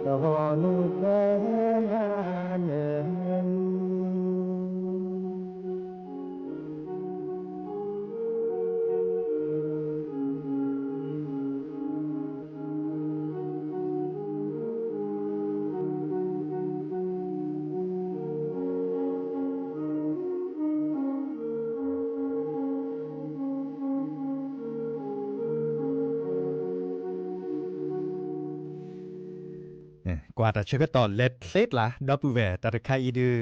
တဂီၤနုၢ်သၢနၤန့ၣ် ကွၢ်တၢ်ဆၢကတီၢ်လဲၤချ့ကျါ ဒီပုၢ်ဝဲၢ် တၢ်တခါအံၤဒုး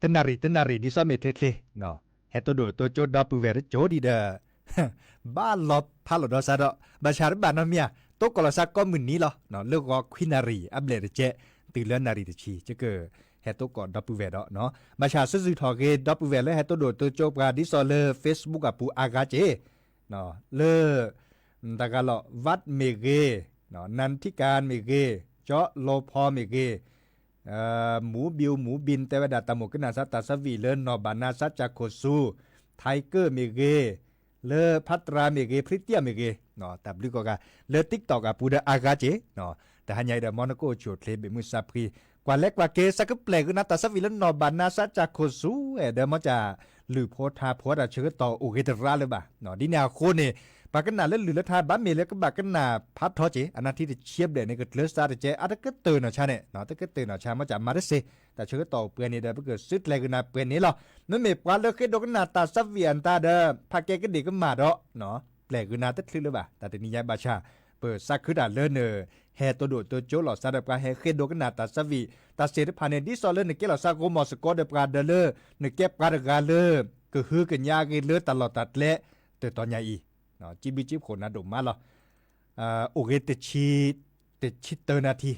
တနၣ်ရံၣ်တနၣ်ရံၣ် ဒ်သိးမ့ၢ်ချ့ချ့ ဟဲတိၣ်ဒိၣ်တိၢ်ကၠိ ဒီပုၢ်ဝဲၢ်တကၠိဒံးဒီး ဘၣ်လီၤဖးလီၤဒီးစးဒီး ဘၣ်ဆၣ်တဘၣ်နီတမံၤဧါ တိၢ်ကီၢ်လီၤစးကိးမုၢ်နံၤလီၤ. လၢဂီၤခွံနၣ်ရံၣ်အဘျဲၣ်တကဲး တုၤလၢနၣ်ရံၣ်တဆံ ကဟဲတိၢ်ကီၢ်ဒီပုၢ်ဝဲၢ်ဒီး ဘၣ်ဆၣ်စုၣ်စုၣ်ထီၣ်ဂ့ၤ ဒီပုၢ်ဝဲၢ်လၢဟဲတိၣ်ဒိၣ်တိၢ်ကၠိပှၤ ဒ်သိးလၢ Facebook အပူၤအါဂၤက့ၤ လၢ တၢ်ဂၤလီၤ ဘၣ်မ့ၢ်ဂ့ၤ နၢ်ထံကၣ်မ့ၢ်ဂ့ၤ ကၠီလီၤဖီမ့ၢ်ဂ့ၤ မူဘံမူဘံ တဲဝဲဒၣ် တၢ်မိၣ်ကနၣ်စးတၢ်ဆၢဝံၣ်လၢနီၢ်ဘၣ်နါစးကၠၢ်ခိၣ်စူၤ ထံကၢၣ်မ့ၢ်ဂ့ၤ လၢဖးတြၢ်မ့ၢ်ဂ့ၤ ဖရံတံၢ်မ့ၢ်ဂ့ၤ တၢ်ဘျုးကိးဂၤ လၢ TikTok အပူၤဒီးအါဂၤက့ၤ တဟါညါအံၤဒီး မ်နကအိၣ်ဆူၣ်အိၣ်ချ့ ဘ့ၣ်မုၢ်စၢ်ဖှံ ကွၢ်လဲၤကွၢ်က့ၤ စးကပျဲၢ်ကနၣ်တၢ်ဆၢဝံၣ်လၢနီၢ်ဘၣ်နါစးကၠၢ်ခိၣ်စူၤ ဒီးမ်ကလုၢ်ဖိထါဖိတၢ်ဆၢကတီၢ်အိၣ်ဂ့ၤတရါလၢၤဘၣ်. ဒ်န့ၣ်အဃိန့ၣ် ပှၤကနၣ်လၢလုၢ်လၢထါ ဘၣ်မ့ၢ်လၢကဘၣ်ကနၣ်ဖးထီက့ၤ အနၢ်ထံတဆံဘျဲၣ်န့ၣ် ကကျၢၤစးတကဲး အတကတၢၢ်နီၢ်ဆါန့ၣ် တကတၢၢ်နီၢ်ဆါ မ်ကမၤတစ့ တၢ်ဆၢကတီၢ်အိၣ်ပှဲၤန့ၣ်ဒီး ပကစုကျဲၤကနၣ်ပှဲၤန့ၣ်လီၤ. မ့မ့ၢ်ပှၤလၢဃ့ဒိကနၣ်တၢ်ဆၢဝံၣ်အတၢ်ဒီး ဖးကဲကဒံးကမၣ်ဒီး ပျဲၢ်ကနၣ်တချုးလၢၤဘၣ် တၢ်တနံၤညါဘၣ်ဆၣ် ပစးခုတၢ်လၢန ဟဲတိၢ်ဒိၣ်တိၢ်ကၠိလီၤစးဒီးပှၤဟဲဃ့ဒိကနၣ်တၢ်ဆၢဝံၣ် တၢ်စ့ၢ်တဖၣ်န့ၣ် ဒ်သိးလၢနကဲလီၤစးဂိၢ်မီၢ်စ့ၢ်ကီးဒီးပှၤဒီးလၢ နကဲပှၤတဂၤလၢ ကဟုကညးအဂ့ၢ်လၢတၢ်လီၢ်တၢ်ကျဲ တတီၤညါအံၤ ကံဘျုးကံဖှိၣ်နၤဒိၣ်မးလီၤ. အိၣ်ဂ့ၤတဆံ တဆံတၢနၣ်ထံ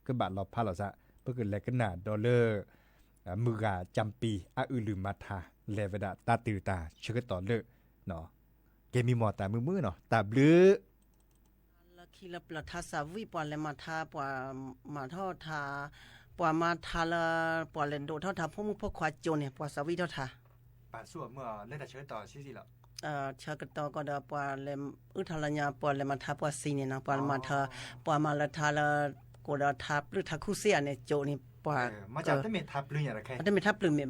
ကဘၣ်လီၤဖးလီၤစး ပကလဲၤကနၣ်ဒီးလၢ မုၢ်ဂၤကၠၢ်ပံၤ အအုၣ်လုၢ်မၤထါ လဲၤဝဲဒၣ်တၢ်တုၤတၢ်ဆၢကတီၢ်လၢ ကဲမံမီၢ်တၢ်မုာ်မုာ်နီၤ တၢ်ဘျုး လၢခံလၢပျၢၤထါစၢ်ဝံၣ် ပှၤလဲၤမၤထါ ပှၤမၤထီၣ်ထါ ပှၤမၤထါလၢ ပှၤလဲၤဒိးထီၣ်ထါ ဖိမုၣ်ဖိခွါကၠိန့ၣ် ပှၤစၢ်ဝံၣ်ထီၣ်ထါ ပာ်ဆူၣ်အမုၢ်အီၤလၢတၢ်ဆၢကတီၢ်ဆံးဆံးလီၤ. ဆၢကတီၢ်ကီးဒီး ပှၤလဲၤအုၣ်ထါလၢညါ ပှၤလဲၤမၤထါပှၤစံးန့ၣ်နီၤ ပှၤလဲၤမၤထါ ပှၤမၤလၢထါလၢ ကိးဒီးထါပျုၢ်ထါခူၣ်စ့ၢ်ဧါန့ၣ် ကၠိန့ၣ် ပှၤ တမ့ၢ်ထါပျုၢ်မ့ၢ်ဘၣ် ထါစံးဝံၣ်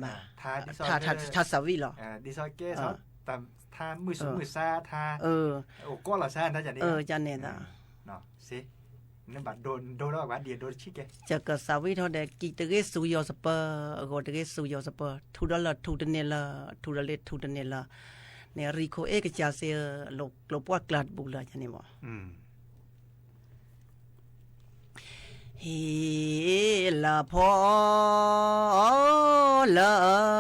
လီၤ ထါမုၢ်ဆူၣ်မုၢ်ဆါ ထါ အိၣ်ကီးလီၤစါ တၢ်န့ၣ် ကန့ၣ်သး နဘၣ်ဒိဒိထီၣ်ပှၤဒံးဒိတဆံကဲ ကစၢ်ဝံၣ်ထီၣ်ဒီး ကံၢ်တဂ့ၤစူၤယီၤစပၢၤ အဂီၤတဂ့ၤစူၤယီၤစပၢၤ ထူဒီးလၢထူတန့ၢ်လၢၤ ထူဒီးလၢထူတန့ၢ်လၢၤ န့ၣ်ရံၣ်ခိၣ်အ့ၣ်ကစၢ်စ့ လိာ်ကျိၤပှၢ်ကျါတပူၤလၢၤန့ၣ်မ့ၢ် ဟ့ၣ်လၢဖီ လၢ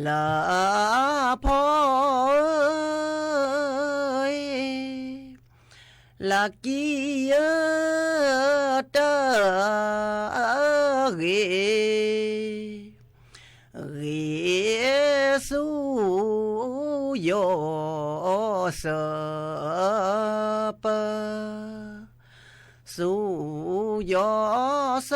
လၢဖီဧၢ လၢကံၢ်ဧၢ တၢ်ဂ့ၤ ဂ့ၤဆူယီၤစပၢၤ ဆူယီၤစ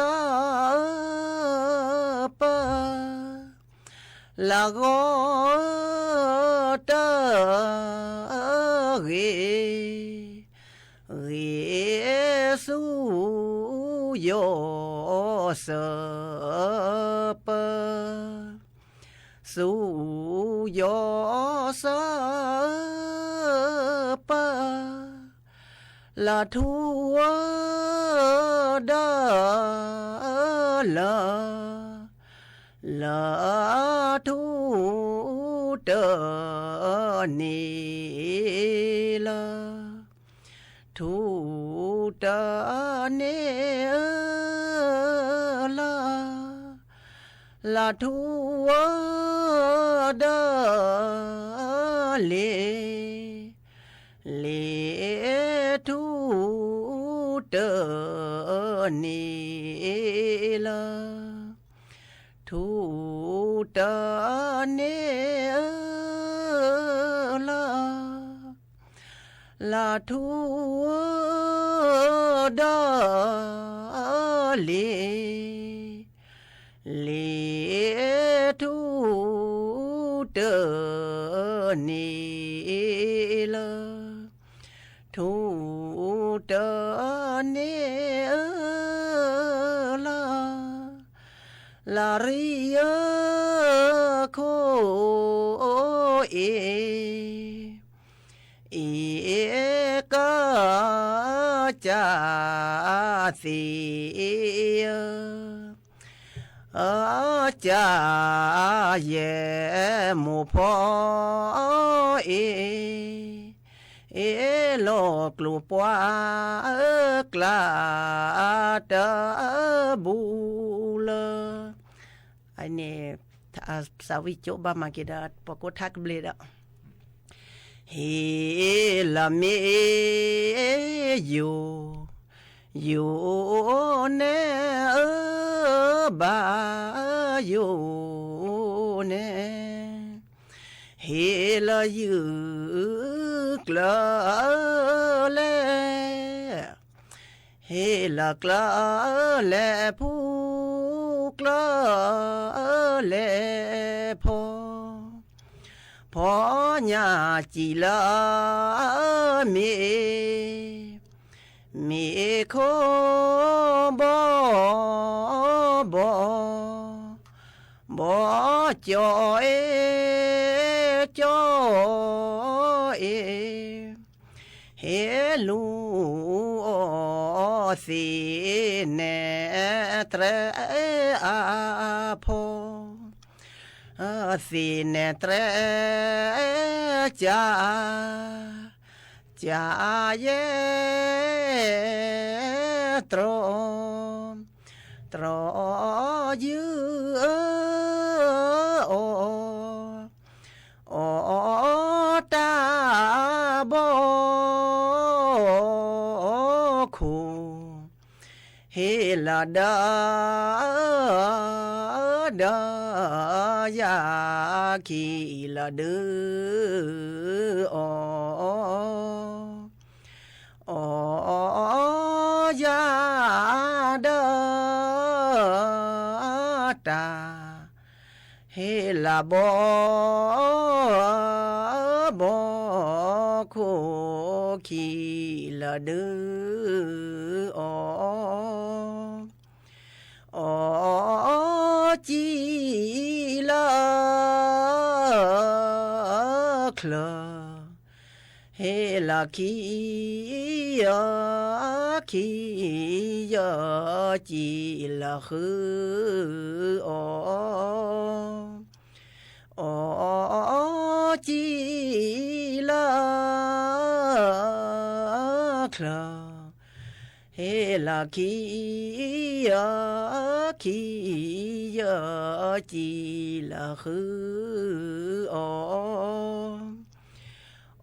ပၢၤ လၢဂီၤတၢ်ဂ့ၤ ဂ့ၤဆူယီၤစပၢၤ ဆူယီၤစပၢၤ လၢထူဧၢ ဒီးလၢ လၢထူတန့ၢ်လၢၤ ထူတန့ၢ်လၢၤ လၢထူဧၢ ဒီးလ့ၤ လ့ၤထူတန့ၢ်လၢၤ ထူတန့ၢ်လၢၤ လၢထူဒီးလ့ၤ လ့ၤထူတန့ၢ်လၢၤ ထူတန့ၢ် လၢရံဧၢခိၣ်အ့ၣ်, အ့ၣ်ကစၢ်သ့ၣ်ဧၢ, ကစၢ်ယဲၢ်မိၢ်ဖီအ့ၣ်, အ့ၣ်လီၤကျိၤပှၢ်ကျါတဘူလၢ န့ၣ်, သးဝံၣ်ကၠိဘၣ်မၤက့ၤဒီး ပှၤကိးထါကဘျံးဒီး, ဟ့ၣ်လၢမ့ၢ်ယိာ်, ယိာ်န့ၣ်ဧၢ, ဘၣ်ယိာ်န့ၣ်, ဟ့ၣ်လၢယုၢ်ကျၢၤလဲၣ်, ဟ့ၣ်လၢကျၢၤလဲၣ်ဖူ, ကျၢၤလဲၣ်ဖီ, ဖီညါစံၣ်လၢမ့ၢ်, မ့ၢ်ခိၣ်ဘီဘီ, ဘီကၠီအ့ၣ်, ကၠီအ့ၣ်, ဟ့ၣ်လူၤအီၤသ့ၣ်နဲၣ်တြဲၤအါ, ဖီ, သ့ၣ်နဲၣ်တြဲၤကၢ်, ကၢ်ယဲၢ်တြီ, တြီယုၢ်အီၤ, အီတၢ်ဘီခိၣ်, ဟ့ၣ်လီၤဒီး, ဒီးယၤခံလီၤဒုးအီၤ, အီယၤဒီးတၢ်, ဟ့ၣ်လီၤဘီ, ဘီခိၣ်ခံလီၤဒုးအီၤ, အီစံၣ်လၢချၢ, ဟ့ၣ်လီၤခံယၤ, ခံယၤစံၣ်လၢဃုအီၤ, အီစံၣ်လၢချၢ, ဟ့ၣ်လီၤခံယၤ, ခံယၤစံၣ်လၢဃုအီၤ,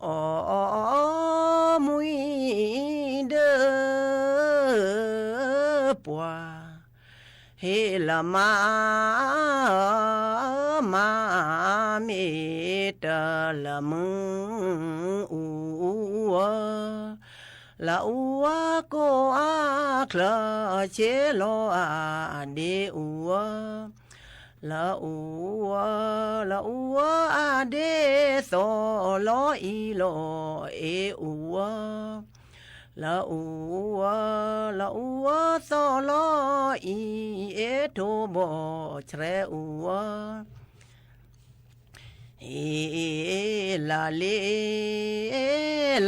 အီမူၤဒီးပှၤ, ဟ့ၣ်လီၤမါ, မါမ့ၢ်တၢ်လၢမုၢ်အူဧါ, လၢအူဧါကိးအါချၢ, ဆ့လီၤအဒ့အူဧါ, လၢအူဧါ, လၢအူဧါအဒ့သီၣ်လီၤအံၤလီၤအ့အူဧါ, လၢအူဧါ, လၢအူဧါသီၣ်လီၤအံၤ အ့ထိၣ်ဘီၣ်ဆှဲအူဧါ, အ့လၤလ့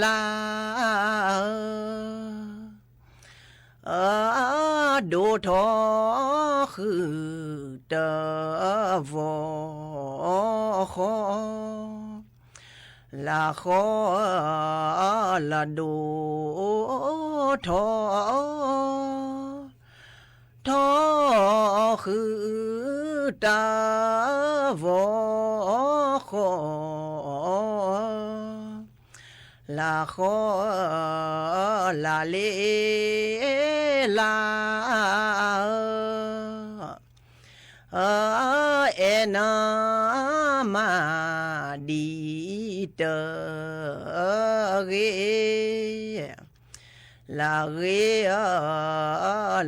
လၤဧၢ, အဒိၣ်ထီၣ်ဃုာ်တၢ်ဝီဃီ, လၤဃီ, လၤဒိၣ်ထီၣ် ထီၣ်ဃုာ်တၢ်ဝီဃီ, လၤဃီ, လၤလ့လၤဧၢ, အဲၣ်နၤမၤဒံးတဂ့ၤ, လၢဂ့ၤဧၢ,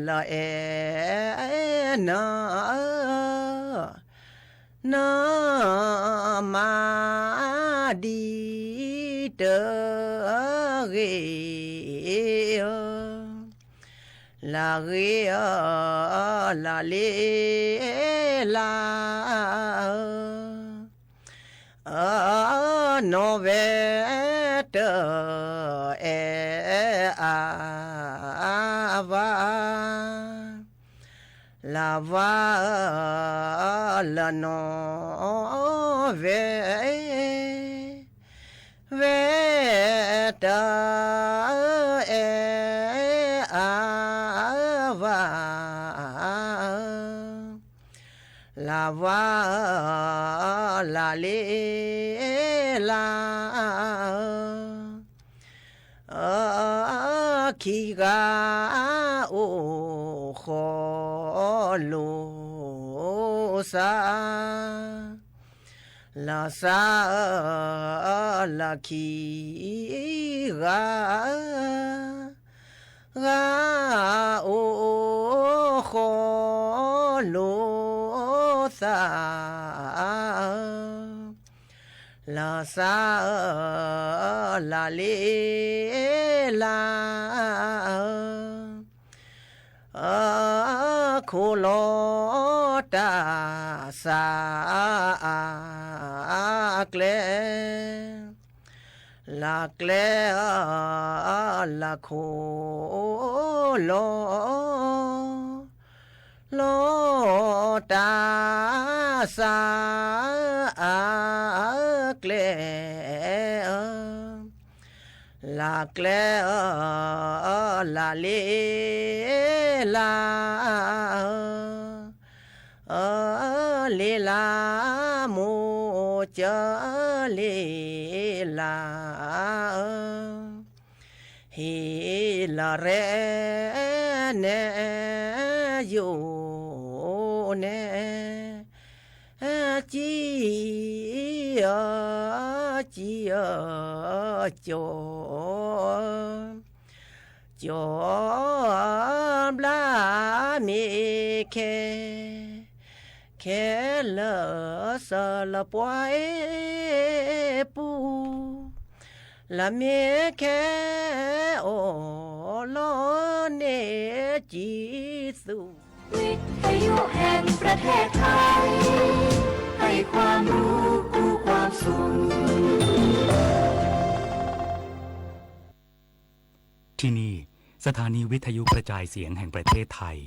လၢအဲၣ်နၤ, နမၤဒံးတဂ့ၤဧၢ, လၢဂ့ၤဧၢ, လၢလ့လၢဧၢ, နီၢ်ဝဲတအဲၣ်အါဘၣ်, လၢဝါဧၢ, လၢနီၢ်ဝဲ ဝဲတအဲၣ်အါဘၣ်, လၢဝါဧၢ, လၢလ့လၢဧၢ, ခံဂၤအိၣ်ဃီလိာ်သးလၢသးဧၢ, လၢခံဂၤ, ဂၤအိၣ်ဃီလိာ်သးဧၢ, လၢသးဧၢ, လၢလ့လၢဧၢ, ခိၣ်လီၤတၢ်သးအကျဲ, လၢကျဲဧၢ, လၢခိၣ်လီၤ, လီၤတၢ်သးအကျဲဧၢ, လၢကျဲဧၢ, လၢလ့လၢဧၢ, လ့လၢမိၢ်ကၢလ့လၢဧၢ, ဟ့ၣ်လီၤရဲၣ်နဲၣ်ယိာ်နဲၣ်, ကံအၢ, ကံအၢ, ကၠီ, ကၠီဘျါမ့ၢ်ခဲ, ခဲလၢာ်စၢၤလၢပှၤအဲၣ်ပူၤ, လၢမ့ၢ်ခဲအီၣ်လီၤန့ၣ် ကံသူ วิทยุแห่งประเทศไทย ให้ความรู้คู่ความสุข ที่นี่ สถานีวิทยุกระจายเสียงแห่งประเทศไทย